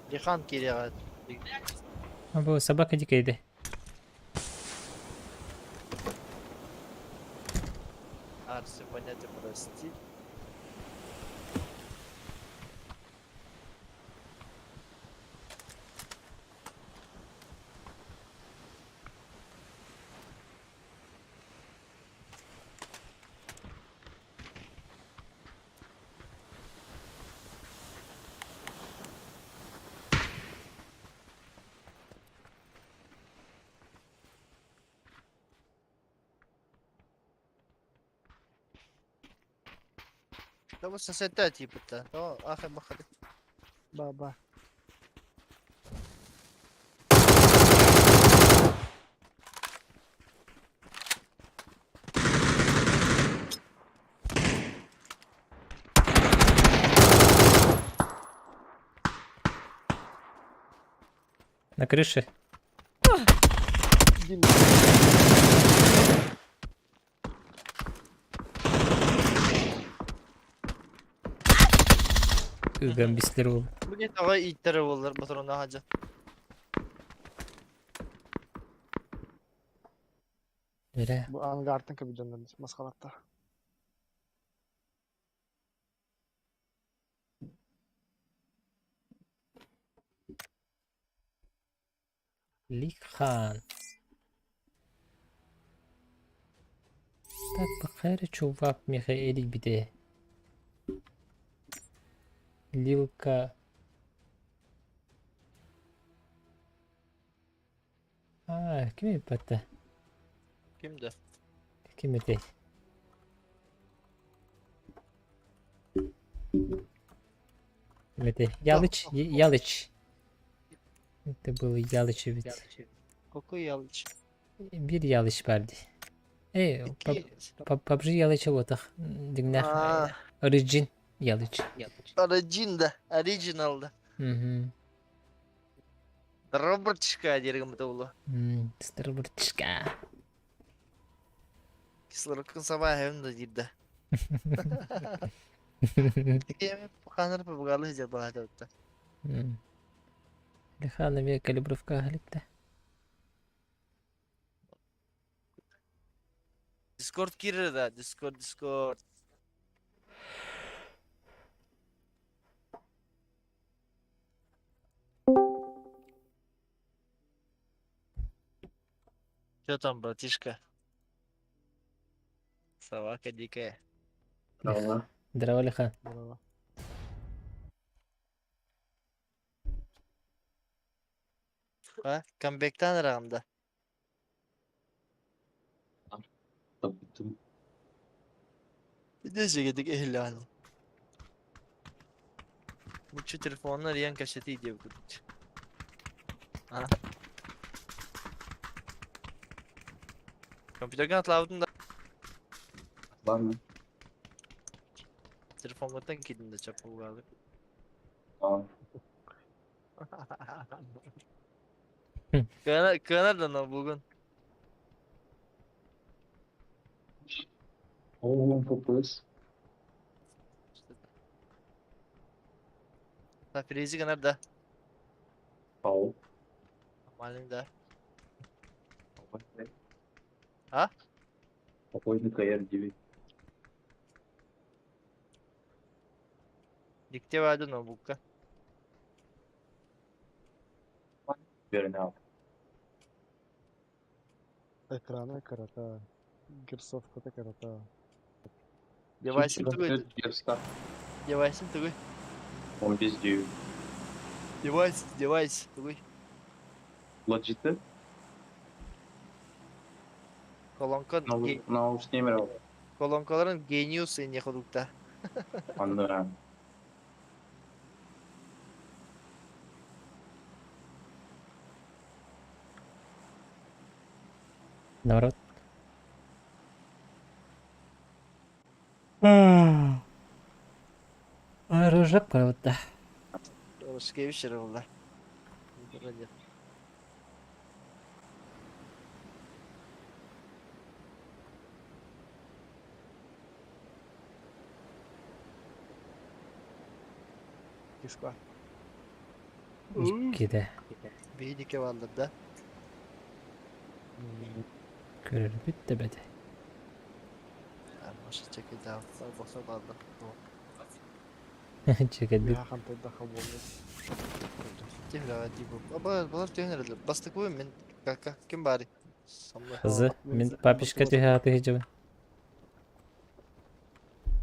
Дихан кирига. А, бу собака дикая иди. Арси, понятие, прости. Да вот сосед типа-то. О, ах, бахады. Ба, ба. На крыше. Дим. Ыган бистер ол. Бүгін тоҕо ииттэрэ буоллар ботуруна хадьа. Бэрэ. Бу ангартан кэбидьоннор масхалаттар. Лихан. Так, бахайра чувак Михаэлик биде. Лилка. А, ким эппэтэ? Ким да? Ким этэй? Ким этэй? Ялыч, Ялыч. Это был Ялыч эбит. Какой Ялыч? Биир Ялыч баар дии. Эй, Икки. PUBG Ялыч буотах. Дьиҥнээх А, Origin Ялыч. Origin да, Original да. Мгм. Робертчика диир гыммыта буолуо. Старбурчка. Кислородкын сабаа эһэбин да диир да. Ики ханар пабгалы сылдьар балаһата Лихан эмиэ калибровка аһалыкта. Дискорд киирэр да, Дискорд, Дискорд. Что там, братишка? Собака дикая. Здорово. Здорово, Лихан. Здорово. А? Камбектан ыраҕым да. Дэсигэтик иһиллэҕин. Буччу телефонун арыйан кэпсэтии диэбит курдук. А? Компьютерга атлаабытын да Ладно. телефоҥҥуттан киирдим да чаппылгаалык. А, Кыанар, кыанар да ноутбугун. Оğlum попыс. Фрези гынар да. Пау. Нормальный да. А? Попойный КР-9. Дикте баады ноутбукка. Бернал. Экрана карата. Герцовката карата. Девайсин тугуй. Герста. Девайсин тугуй. Он везде. Девайс, девайс тугуй. Logitech. Колонка Наушник. колонкаларын Genius инне ходукта. Анда. Наоборот. Оружие правда. Русскевич буолла. Кисква. Иккитэ. Биһиги бааллар да. Көрөрбүт да бэтэ. Может, чекайдаах бохсо бааллар. Чекэдбит. Үһэ хантайдахха буолла. Тимлэҕэ дии бу. Балар түһэн эрэллэр. Бастакыбын мин кака ким баарый? Хазы, мин папишка түһэ атыһыдьабын.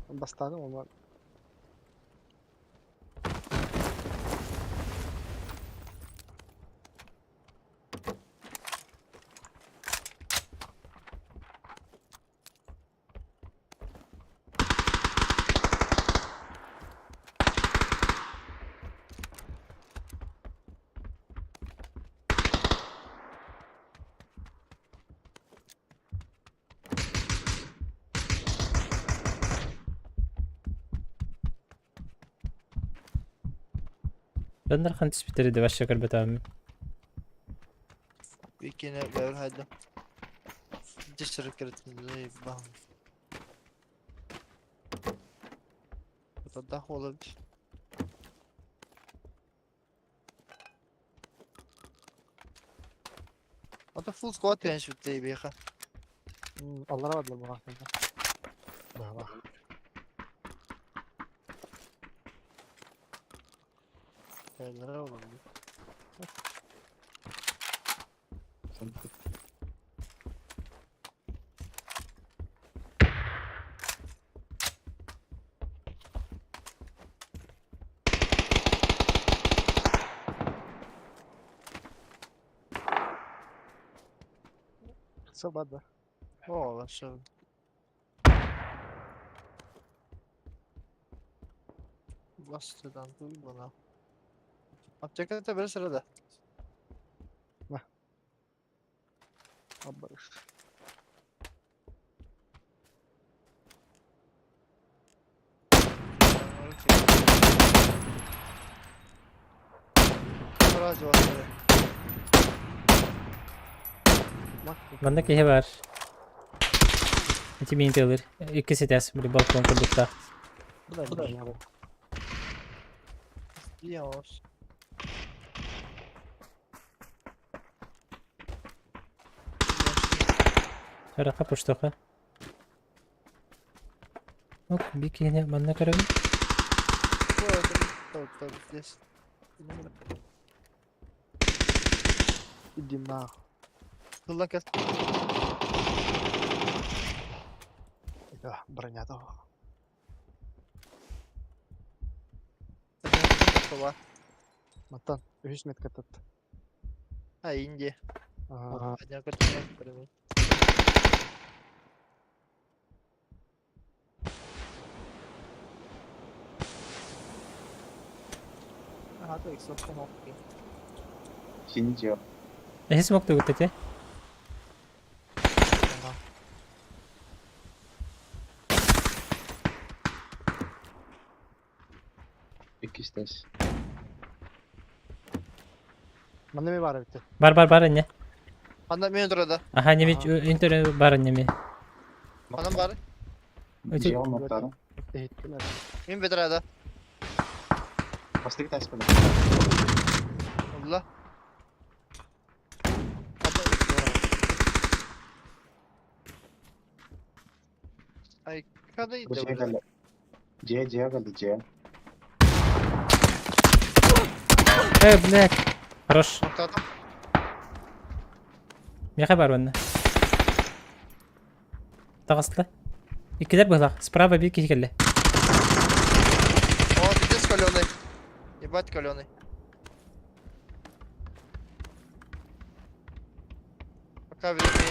Бастааны онон Дьоннор хан түспүттэрэ да вообще көрбөтөҕүм. Бикини бэбер хайда. Дишер киртин бам. Это olabilir. Ата full squad yani şu TB'ye. Аллара бадлар буга. Бага. Yerlere olabilir. Все бадда. О, вообще. Bastıdan duy bana. Atacak da bir sırada. Аббарыш. Манна киһи бар. Ити мин тылыр. Икки ситес, били балкон курдукта. Бля, Dios. Араха пуштоха. Ок, бикини манна көрөбүн. Здесь. Иди нахуй. Тылла кел. Да, броня того. Матан, үһүс метка тут. Ha Индия. Ага. Ага, то их Синдия. Эһи смок тугут эти. Иккистес. Манна ми бар бит. Бар бар бар инне. Анда мен турада. Аха неме интер бар неме. Анам бар. Өте- Жеон ноктары. Эйттилер. Мен бедрада. Бастык таспады. Allah. Ay kadın Бу жеге калды. Же же калды же. Э, блядь. Хорош. Noktadan. Меха бар онна. Тагыстла. Иккилер быһлах. Справа бир киһи кэллэ. О, пиздец каленый. Ебать каленый. Пока время.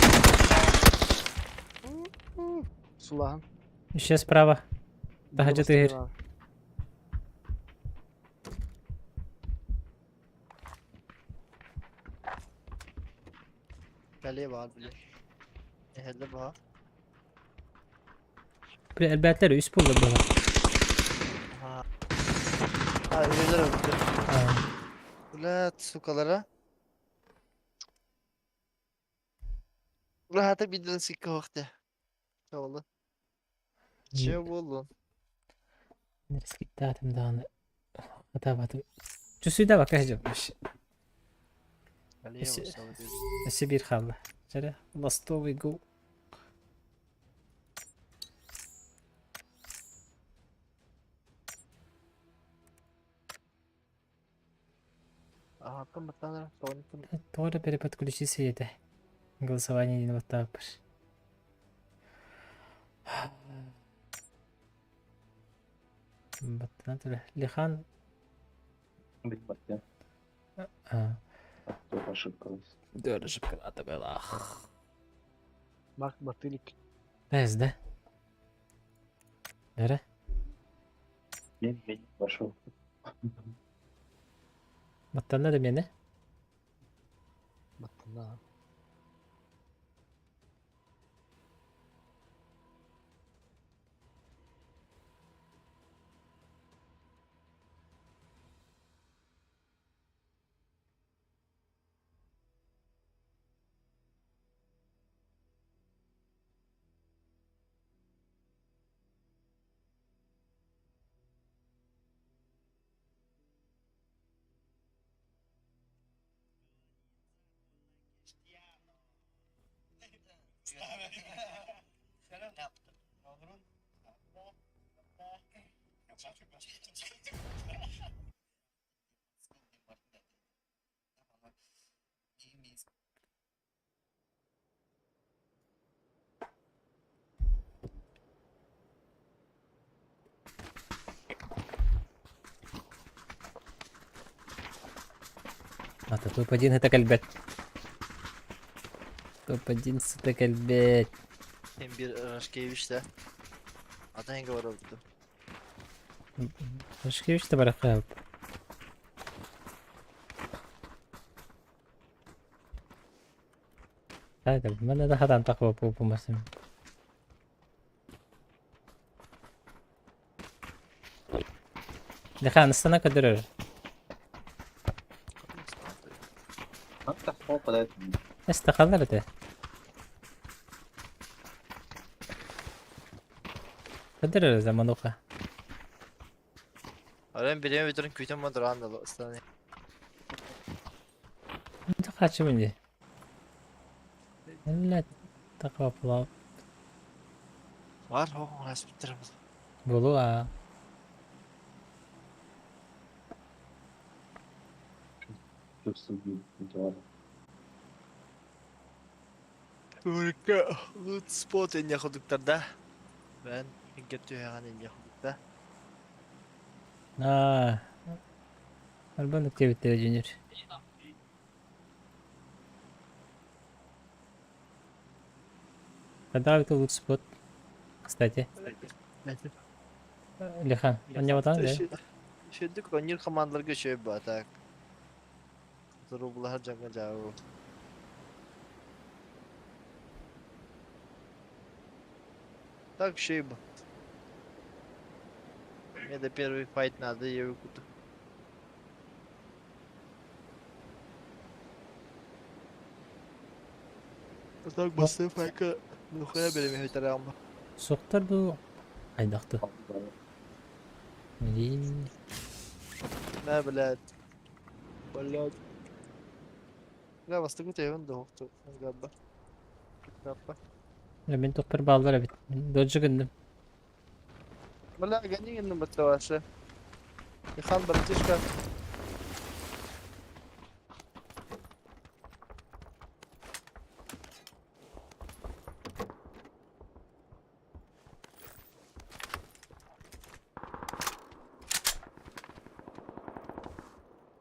Сулахан. Еще справа. Таһырдьа тыһыр. Kaleye var bile. Ehelde bu. Бля, элбээтлер үс буолла быһлах. Ha. Ha öyle öldü. Аа. Блядь, сукалара. Rahata bildirin sikka vakti. Ne oldu? Че болду? Нерскиттаатым даҕаны. Атаабатым. Чусуйда бакка сылдьабыш. Kaleye Өссө- başladı. Өссө биир хаалла. Чэрэ, ластовый гол. Aha, кым баттаныр? Тоғын Тоҕо переподключиться этэ. Голосование диэн баттааппар. Баттана төлө. Лихан Бит батты. А, Тут ошибкалась. Дөрө ошибкалата была. Марк Батылик. Бэз, да? Дөрө? Мен мен вошел. Баттана да мени. Баттана. Ата топ-1 это кэлбэт. Топ-1 сыта кэлбэт. Hem bir Рашкевич да. Атын эҥгэ барабыт. Рашкевич да барахха. Да, манна да хатан тахва пупумасым. Лехан, ыстана көдөрөр. Эстахаллар этэ. Көдөрөр замануха. Арен бириэмэ бүтэрин күүтэн модураан да ыстаны. Хачыбын дии. Эллэ тахва Бар хоҕон аспыттарым. Болу а. Өрүккэ лут спот инне ходуктарда. Мен инге түһэҕэн инне ходукта. Аа. Албан диэбиттэрэ Junior. Когда это лут спот? Кстати. Лехан, он не вот да? Шүдүк онньур командаларга үчүгэй ба так. Зарубулаһар дьоҥҥо дьаабы. Так үчүгэй бу. Мне до первый файт надо, я выкуту. Так бастыы файка нухуя береме хөтөрөм. Суохтар дуу? Хайдах дуу? Блин. На, блядь. Блядь. Бля, бастакы тэйбин да уохту. Габба. Гаппа. Мин тохтор бааллар эбит. Мин доджу гынным. Бля, гони гынным баттавашы. Ихан, братишка.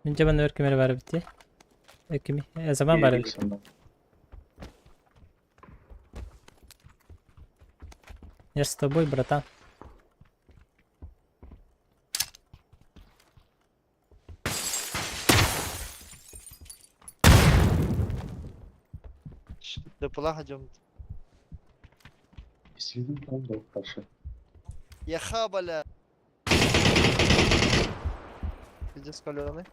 Мин дьэ өр ким эрэ баар эбит дии. Кими? Заман баар эбит. Я с тобой, братан. Депулаха дьом. Яха, бля. Пиздец каленый.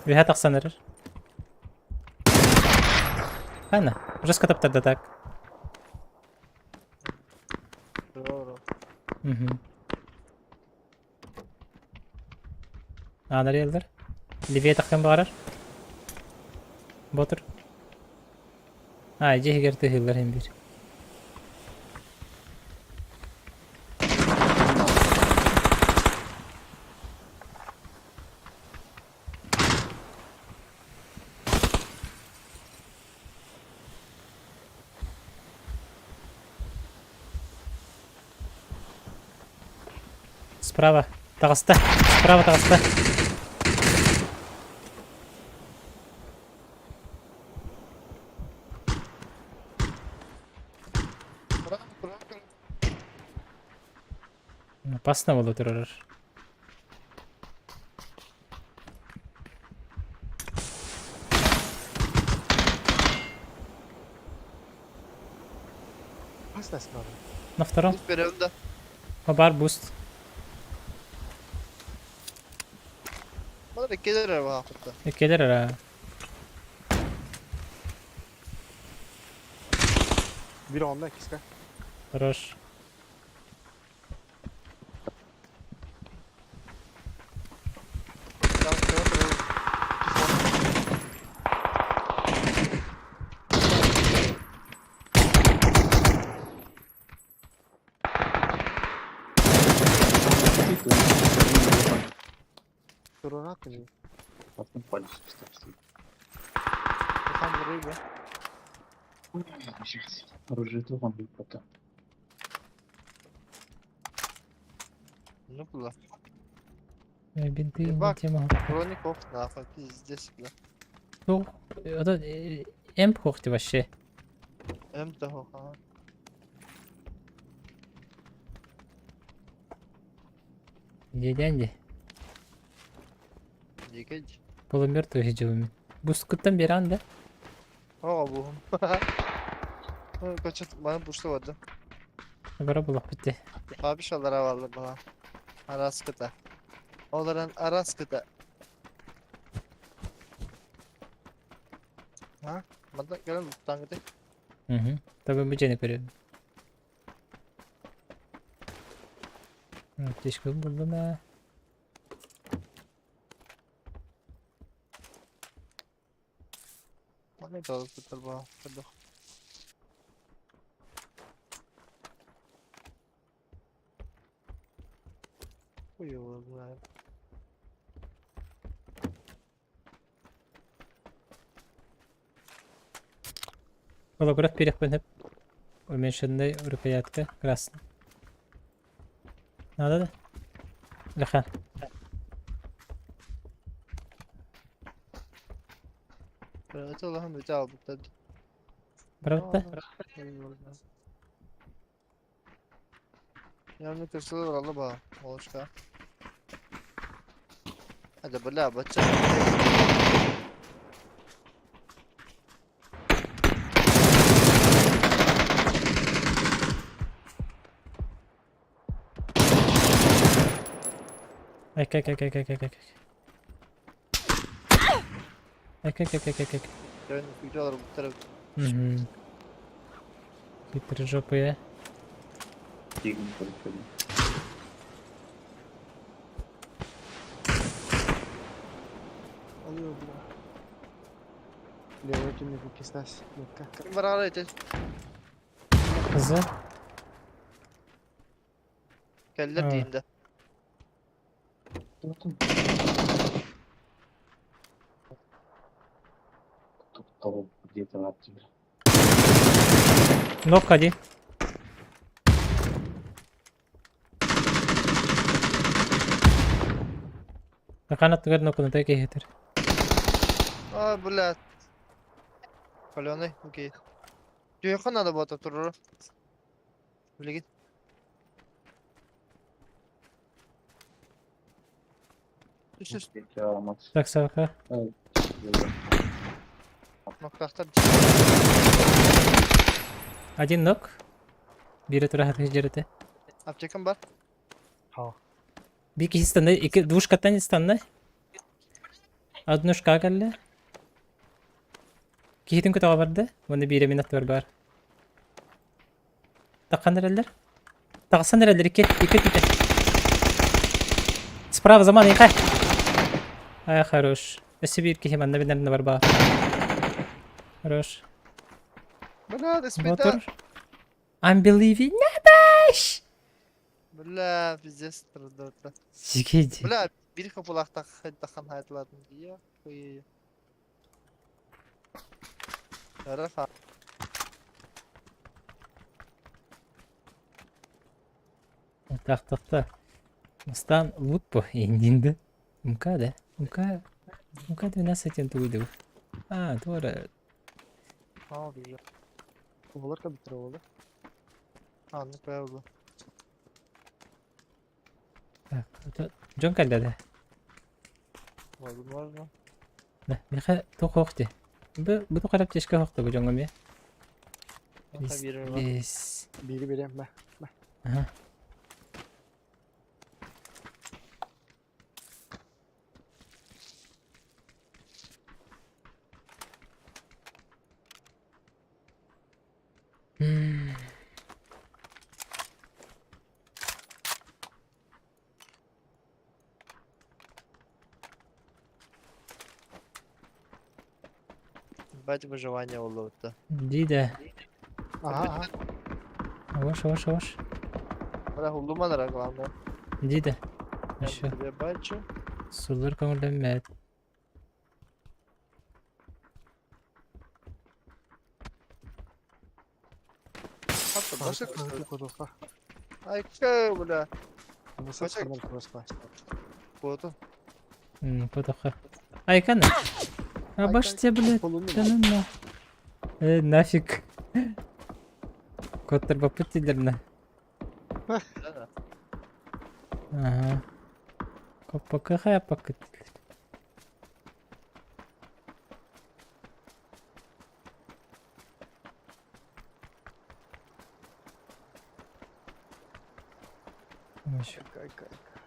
Үһэ тахсан эрэр. Ханна, жестко таптарда так. Угу. Аанар елдер. Левее таххан баҕарар. Ботур. А, дьиэ иһигэр тыһыыллар иһин биир. Справа. Таҕыста. Справа таҕыста. Опасно было турар. На втором. Бар буст. Кэлэр эрэ. Биир онно иккискэ. Хорош. Дурак же. Потом палец поставь. Там рыба. Оружие он будет потом. Ну бля. Бинты Ебак. тема. Броников нахуй, пиздец, бля. Ну, это эмп хохти вообще. М того, ага. Дедянди. Дикий. Полумертвый видео. Бускуттан беран да? О, бугум. Качат, bana bursa vardı. Бара булах битте. Abi şallara vardı bana. Aras kıta. Onların Aras kıta. Ha? Bana gelen lütfen gidi. Угу. Tabii bu ceni көрөм. Аптечка булдум ә. Bana da tutar bana. Hadi. Uyu bunlar. Голограф переходит. Уменьшенный рукоятка красный. Надо да? Леха. Evet Allah'ım bir aldık dedi. Правда? Yani kırsalar Allah ba. Oluşka. Hadi bla bacı. Ай, как, как, как, как, как, как. Ай, как, как, как, как, как. Yani videolar bu taraf. Угу. Хитрожопые. Тигн только. Alıyor bile. Левый кимник кистас. Метка. Kim var araydı? Кызы. Keller Ha. deyinde. Кто там? Кто где-то на тебе. Нок один. Наканат түгер нокуну тәке хетер. Aa bla. Koloni, okey. Diyor надо было туру. Билигин. Түс түс Так, сака. ноктахтар. Один нок. Бире тура хатыр жерете. Аптекам бар. Бир киһи станны, икки двушкаттан станны. Однушка кэллэ. Киһитин көтөҕө барды. Уонна биирэ мин аттыбар бар. Таххан эрэллэр. Тахсан эрэллэр икки, икки тите. Справа заман икэ. Ай, хорош. Өссө биир киһи манна биннэринэ бар баар. Хорош. Бля, Мотор. спита. I'm believing Набаш! Бля, пиздец трудно. Сигиди. Бля, бир капылахта хайдахан хайдладым. Я хуй. Рафа. Так, так, так. Мастан лут по индинде. МК, да? МК. МК 12 туйду. А, туора. А, бля. Булар кабитер oldu. А, ну правда. Так, это Джон кэллэ да. Возможно. Да, миха туох Бу бу қарап тешке хоқты бу жоңго ме. Миха бирер бар. Бес. Бири берем бә. Ага. Бать выживание oldu. Диде. Aha aha. Ош, ош, ош. Бля, улуманара главное. Диде. Еще Тебе бачу. суллар көҥүллэммэт. Хатта баша Хаһыты кутуха. Айка, бля. Высот Бача- ханар просто. Куотун. Кутуха. Айкана. А баш тебе, блядь. Полуну. Да ну на. Нафиг. Коттар бапыт на. Да. Ага. Коппака пакыт. Айка, айка, айка.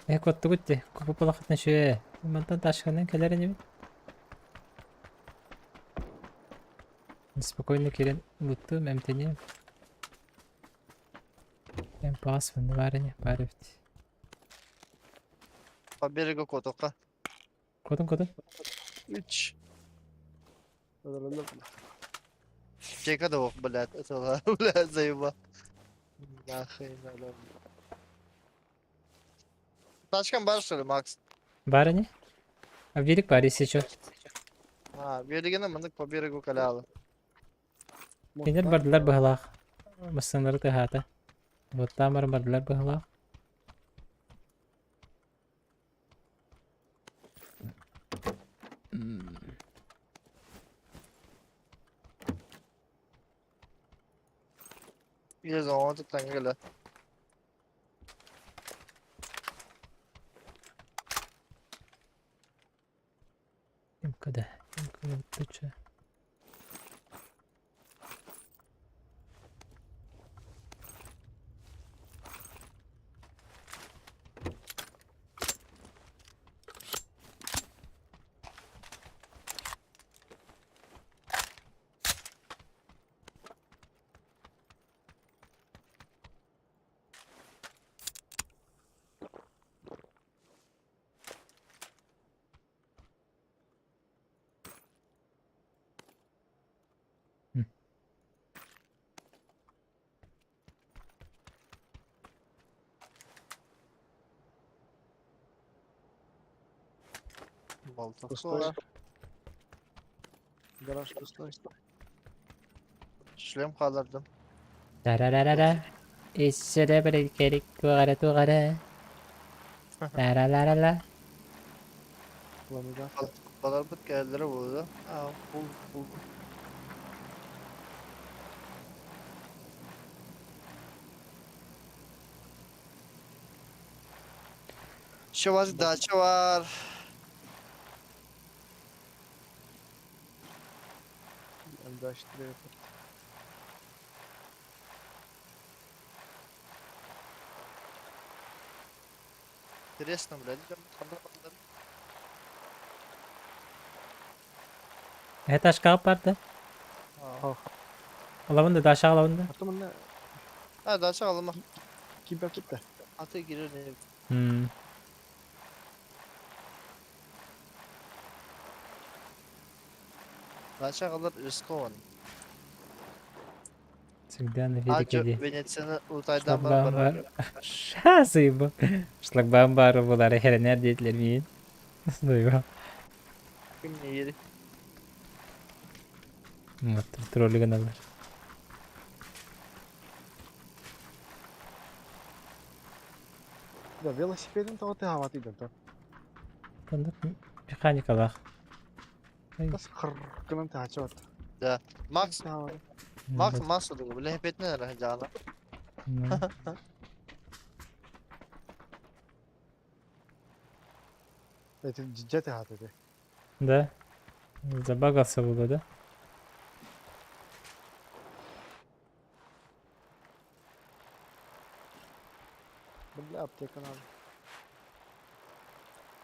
Э, коттугут те. Коппалахытна шуэ. Мантан ташканан кэлэр инибит. Спокойно кирен лутту мэмтени. Эм пас ванны варени барыбит. По берегу куотуха. Котун котун. Үч. Ла-ла-ла, бля. Чека да ох, блядь. Это, блядь, заеба. Нахуй надо. Тачкам бар, что ли, Макс? Барыни? А велик бари сейчас. А, берегіне мындык по берегу калялы. Кинер бардылар быһалаах. Массыналары тыһаата. Вот там бардылар быһалаах. Или зона туттан келе. МКД. МКД туча. Болтов Пустой. Гараж пустой. Шлем қалырдым. Тарарарара. Исседе бір керек туғара туғара. Тараларала. Ламида. Балар бит кәлдері болды. А, бул, бул. Şu var, daça var. М24 Интересно, блядь, идем, қандай қандай. Это ашқағып барды. А, Алабынды, да aşağı алабынды. А то мне А, дача алама. кибер китте. Аты girer ne? Дача қалар рискован. Всегда на Ачы велике. Венецияны утайдан бар Шлагбаум бар. бар. Ша заебал. Шлагбаум бар булары херенер дейтилер мейін. Заебал. Ким не yeri? Вот, троллиган алар. Да, велосипедин того ты гават идем то. Тандык механикалах. Тас хр кынан ты хачот. Макс, Макс Макс oldu. Bile hep etne nereye cana. Это джете хатыды. Да. Забагался было, да? Бля, аптека надо.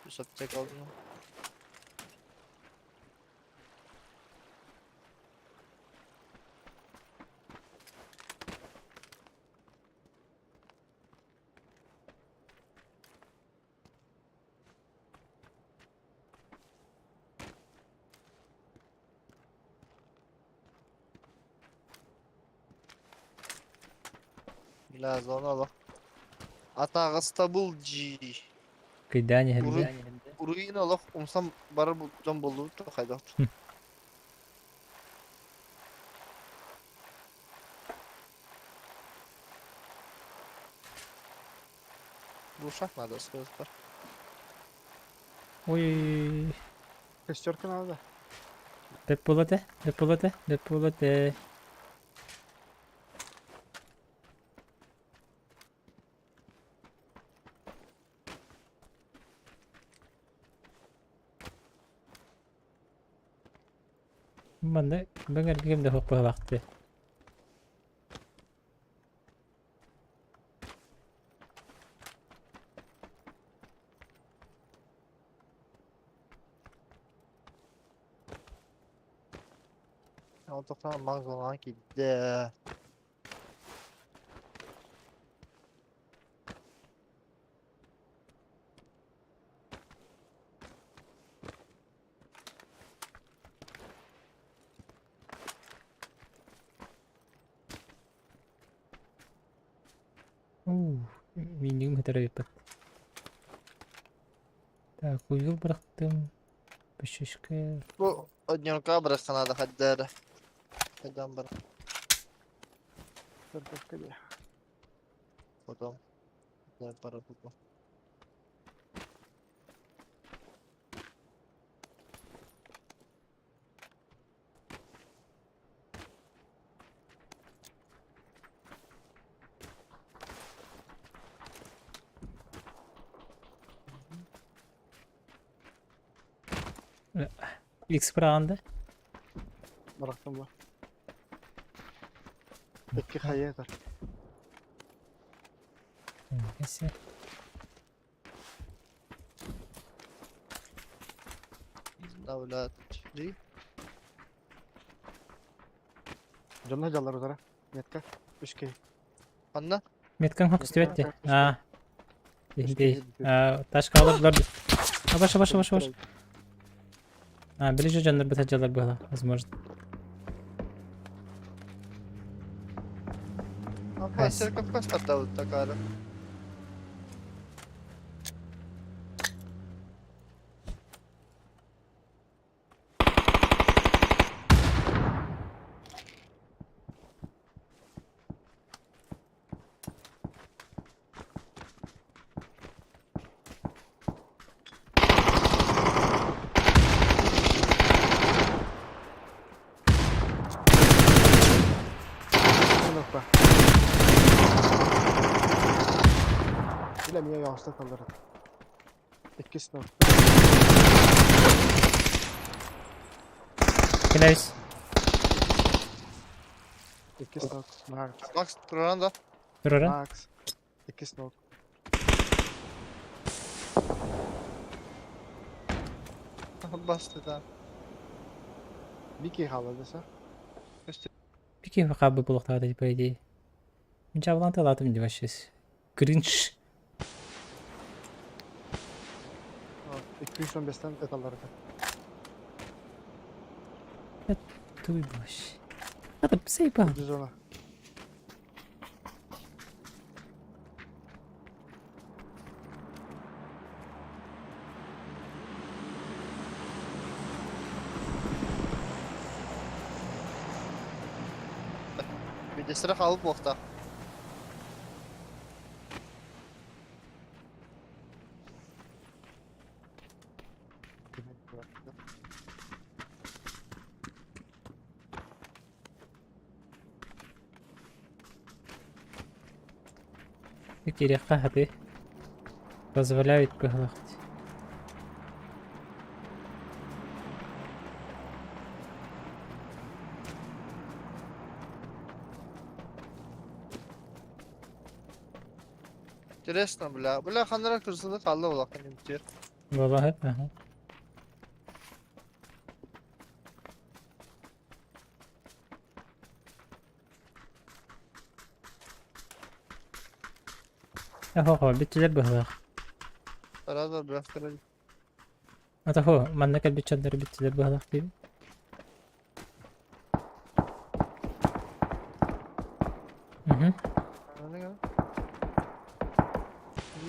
Yusuf tek aldım. Бля, зона Атағы Стамбул G. Кыйдаан иһэллэр. Уруйун олох умсан барар дьон буоллубут да хайдах. Глушак надо сказать. Ой, Шестерка надо. Бэп буолла бэп буолла бэп буолла. Манна бэҥэргиэм да суох быһалаахтыы. Ол тохтоон маг зонаҕа киирдэ. Уу, минньигим хатара бүппэт. Так, уйгул бырахтым. Бөчөшкө. Бу однерка бырахха надо хаддара. Хайдан бар. Шестерка де. Потом. Да, пора тупо. X быраҕанда. Бырахтым ба. Икки хайа этэр. Кэсе. Да, блядь. Ди. Дьонно дьаллар утара. Метка. Үс киһи. Ханна? Меткаң хок үстүбэтти. Аа. Үс Дей. киһи. Аа, ташка алып А, баша, баша, баша, баша. А, ближе дьоннор быта дьаллар быһала, возможно. Апа, Хас. церковь кастарда такая. Нокпа. Билэ мия яҕыста таллар. Иккис нок. Кэлэбис. Иккис нок. Макс. Макс, туран да. Турара. Макс. Иккис нок. Басты да. Бики хаалла десе. Пики хабы булуктаады, по идее. Мин чабылан талатым ди вообще. Кринж. 215-тен эталлар этэ. Туй вообще. Это заебал. Зона. Видесіре қалып боқта. Кириэххэ хаты. Позволяет быһалахт. Интересно, бля. Бля, ханара кырсылы қалды олақын немтер. Буолла аха. Ахо, бүттүлэр быһалаах. Таразар бырахтыры. Атахо, манна кэлбит бүттүлэр быһалаах диибин. Мгм.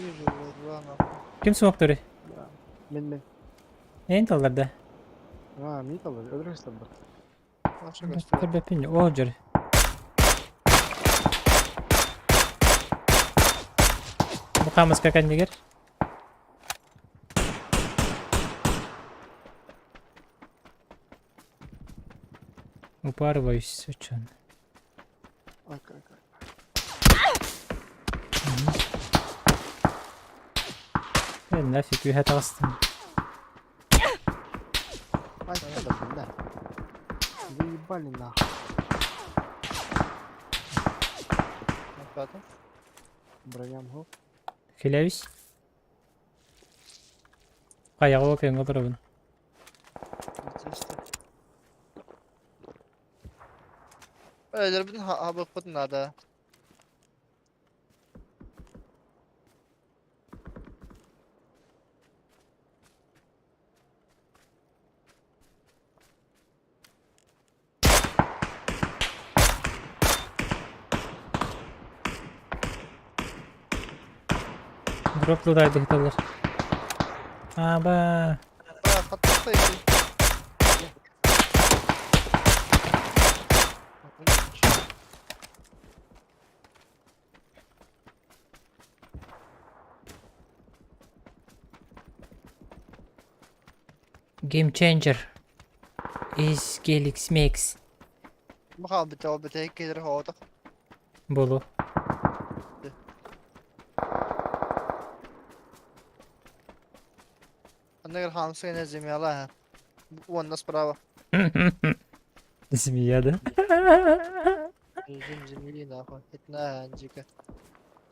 Вижу, блядь, два нахуй. Ким смоктуры? Да. Мен мен. Эйн талларда. А, ми талар, öldürürüz бар. Наша гостевая. Көрбөппүн. О, жөр. Бу хамаска кэннигэр. Упарываюсь, очень. Ак, ак, ак. Э, нафиг үһэ таҕыстым. Ай, да, бля. Заебали нахуй. На пятом. Броня мгу. Хиляюсь. Хайаҕа опеҥҥа олоробун. Здесь. Өлөрбүн хабыппыт надо. Дроп лутайдыкталар. Аба. А, хатта иди. Game changer. Is Gelix Max. Бу хаалбыта ол бите келер хоото. Болу. Анныгар хамсыгына земяла. Вон на справа. Змея, да? Режим земли нахуй. Этна дико.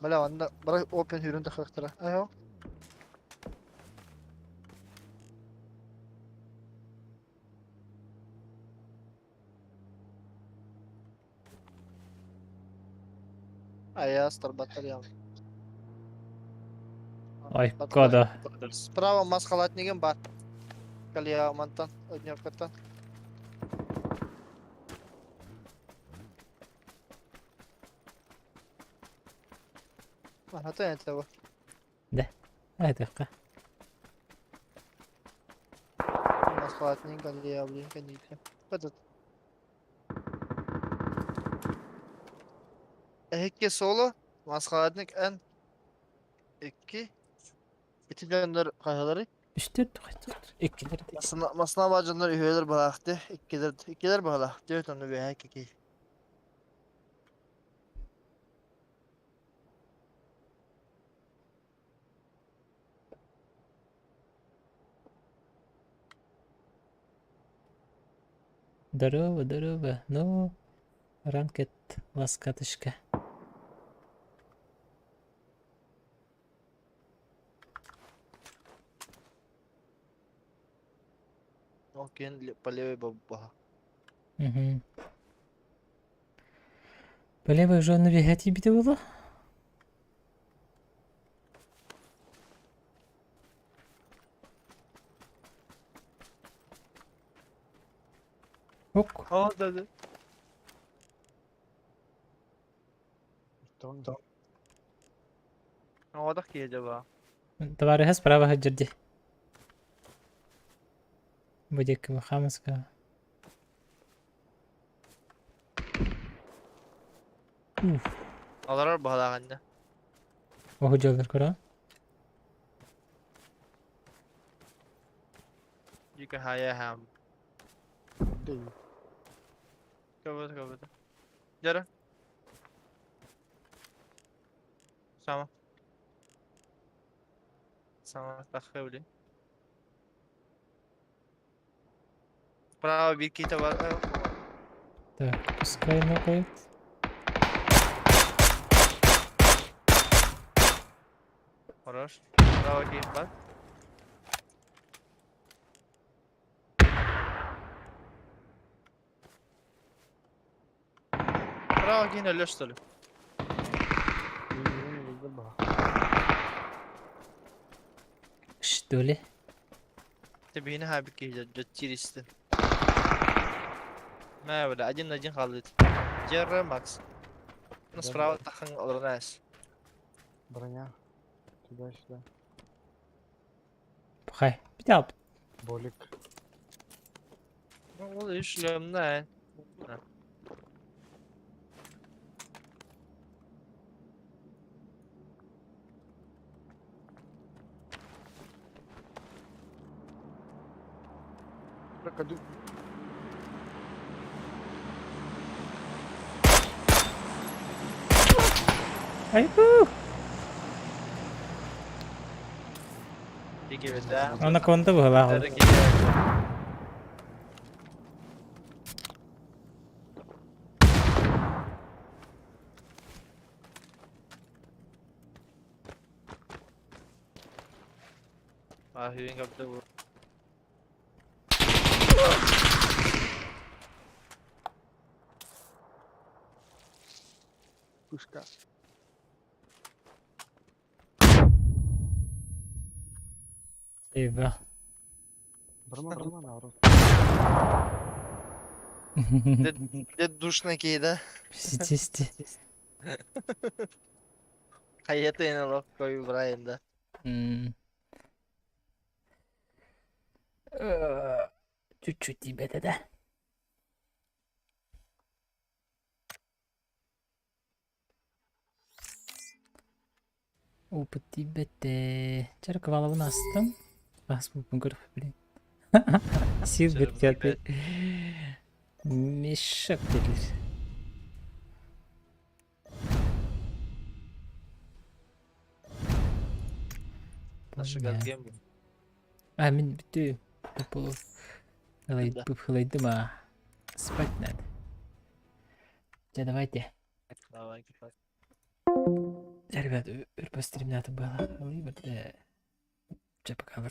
Бля, онно бара опен хүрүн тахактара. Айо. Ая, старбатар Ой, кода. Справа масхалатнигин бар. Калия мантан, однёркаттан. Ага, это его. Айтыхка. Масхалатник, калия, блин, каники. Этот. Эхикки соло, масхалатник эн. Икки. Ити дьоннор хайалары. Үстер Иккилер. Масына масына бар дьоннор үһүөлэр балаахты, иккилер иккилер баһала. Төрт онну бэһэ кики. Здорово, здорово. Ну, ранкет ласкатышка. Окей, по левой баба. Угу. По левой уже навигать бите было? Ок. О, да, да. Что? Оодах киһи ба. Товарища справа хаджирди. Будет хамаска. Уф, Аларар баһалааҕанна. Оху кора. Дика хая хам. Дэй. Кабыт кабыт. Жара. Сама. Сама тахы блин. Справа бир киһи бар. Так, пускай нокает. Хорош. Справа киһи бар. Справа киһи өлөр что ли? Что ли? Ты хабик киһи дьөттиристи. Мэ бля, один на один халыт. Джерре Макс. Ну справа тахын олорнас. Броня. Туда-сюда. Пахай. Битап. Болик. Ол үшлемнә. Крокодил. Айгу. Дигибитэ. Анаконда быһалаах. А, хүйін капты bu. Пушка. Eyvah. Барма, барма, народ. Дед душно кейді. Ситисти. Хайеты ені лох кой Брайан да. Чуть-чуть тебе да. Опыт тибетте. Чарквалабын астым. Бас бупун көрүп блин. Силбер театр. Мешок dediler. Наша газгем bu. А, мин бүтү. Бу Хылайдым а. Спать надо. Да, давайте. Давай, Ребят, өр постримнаты было. Хылай, Чэ, пока.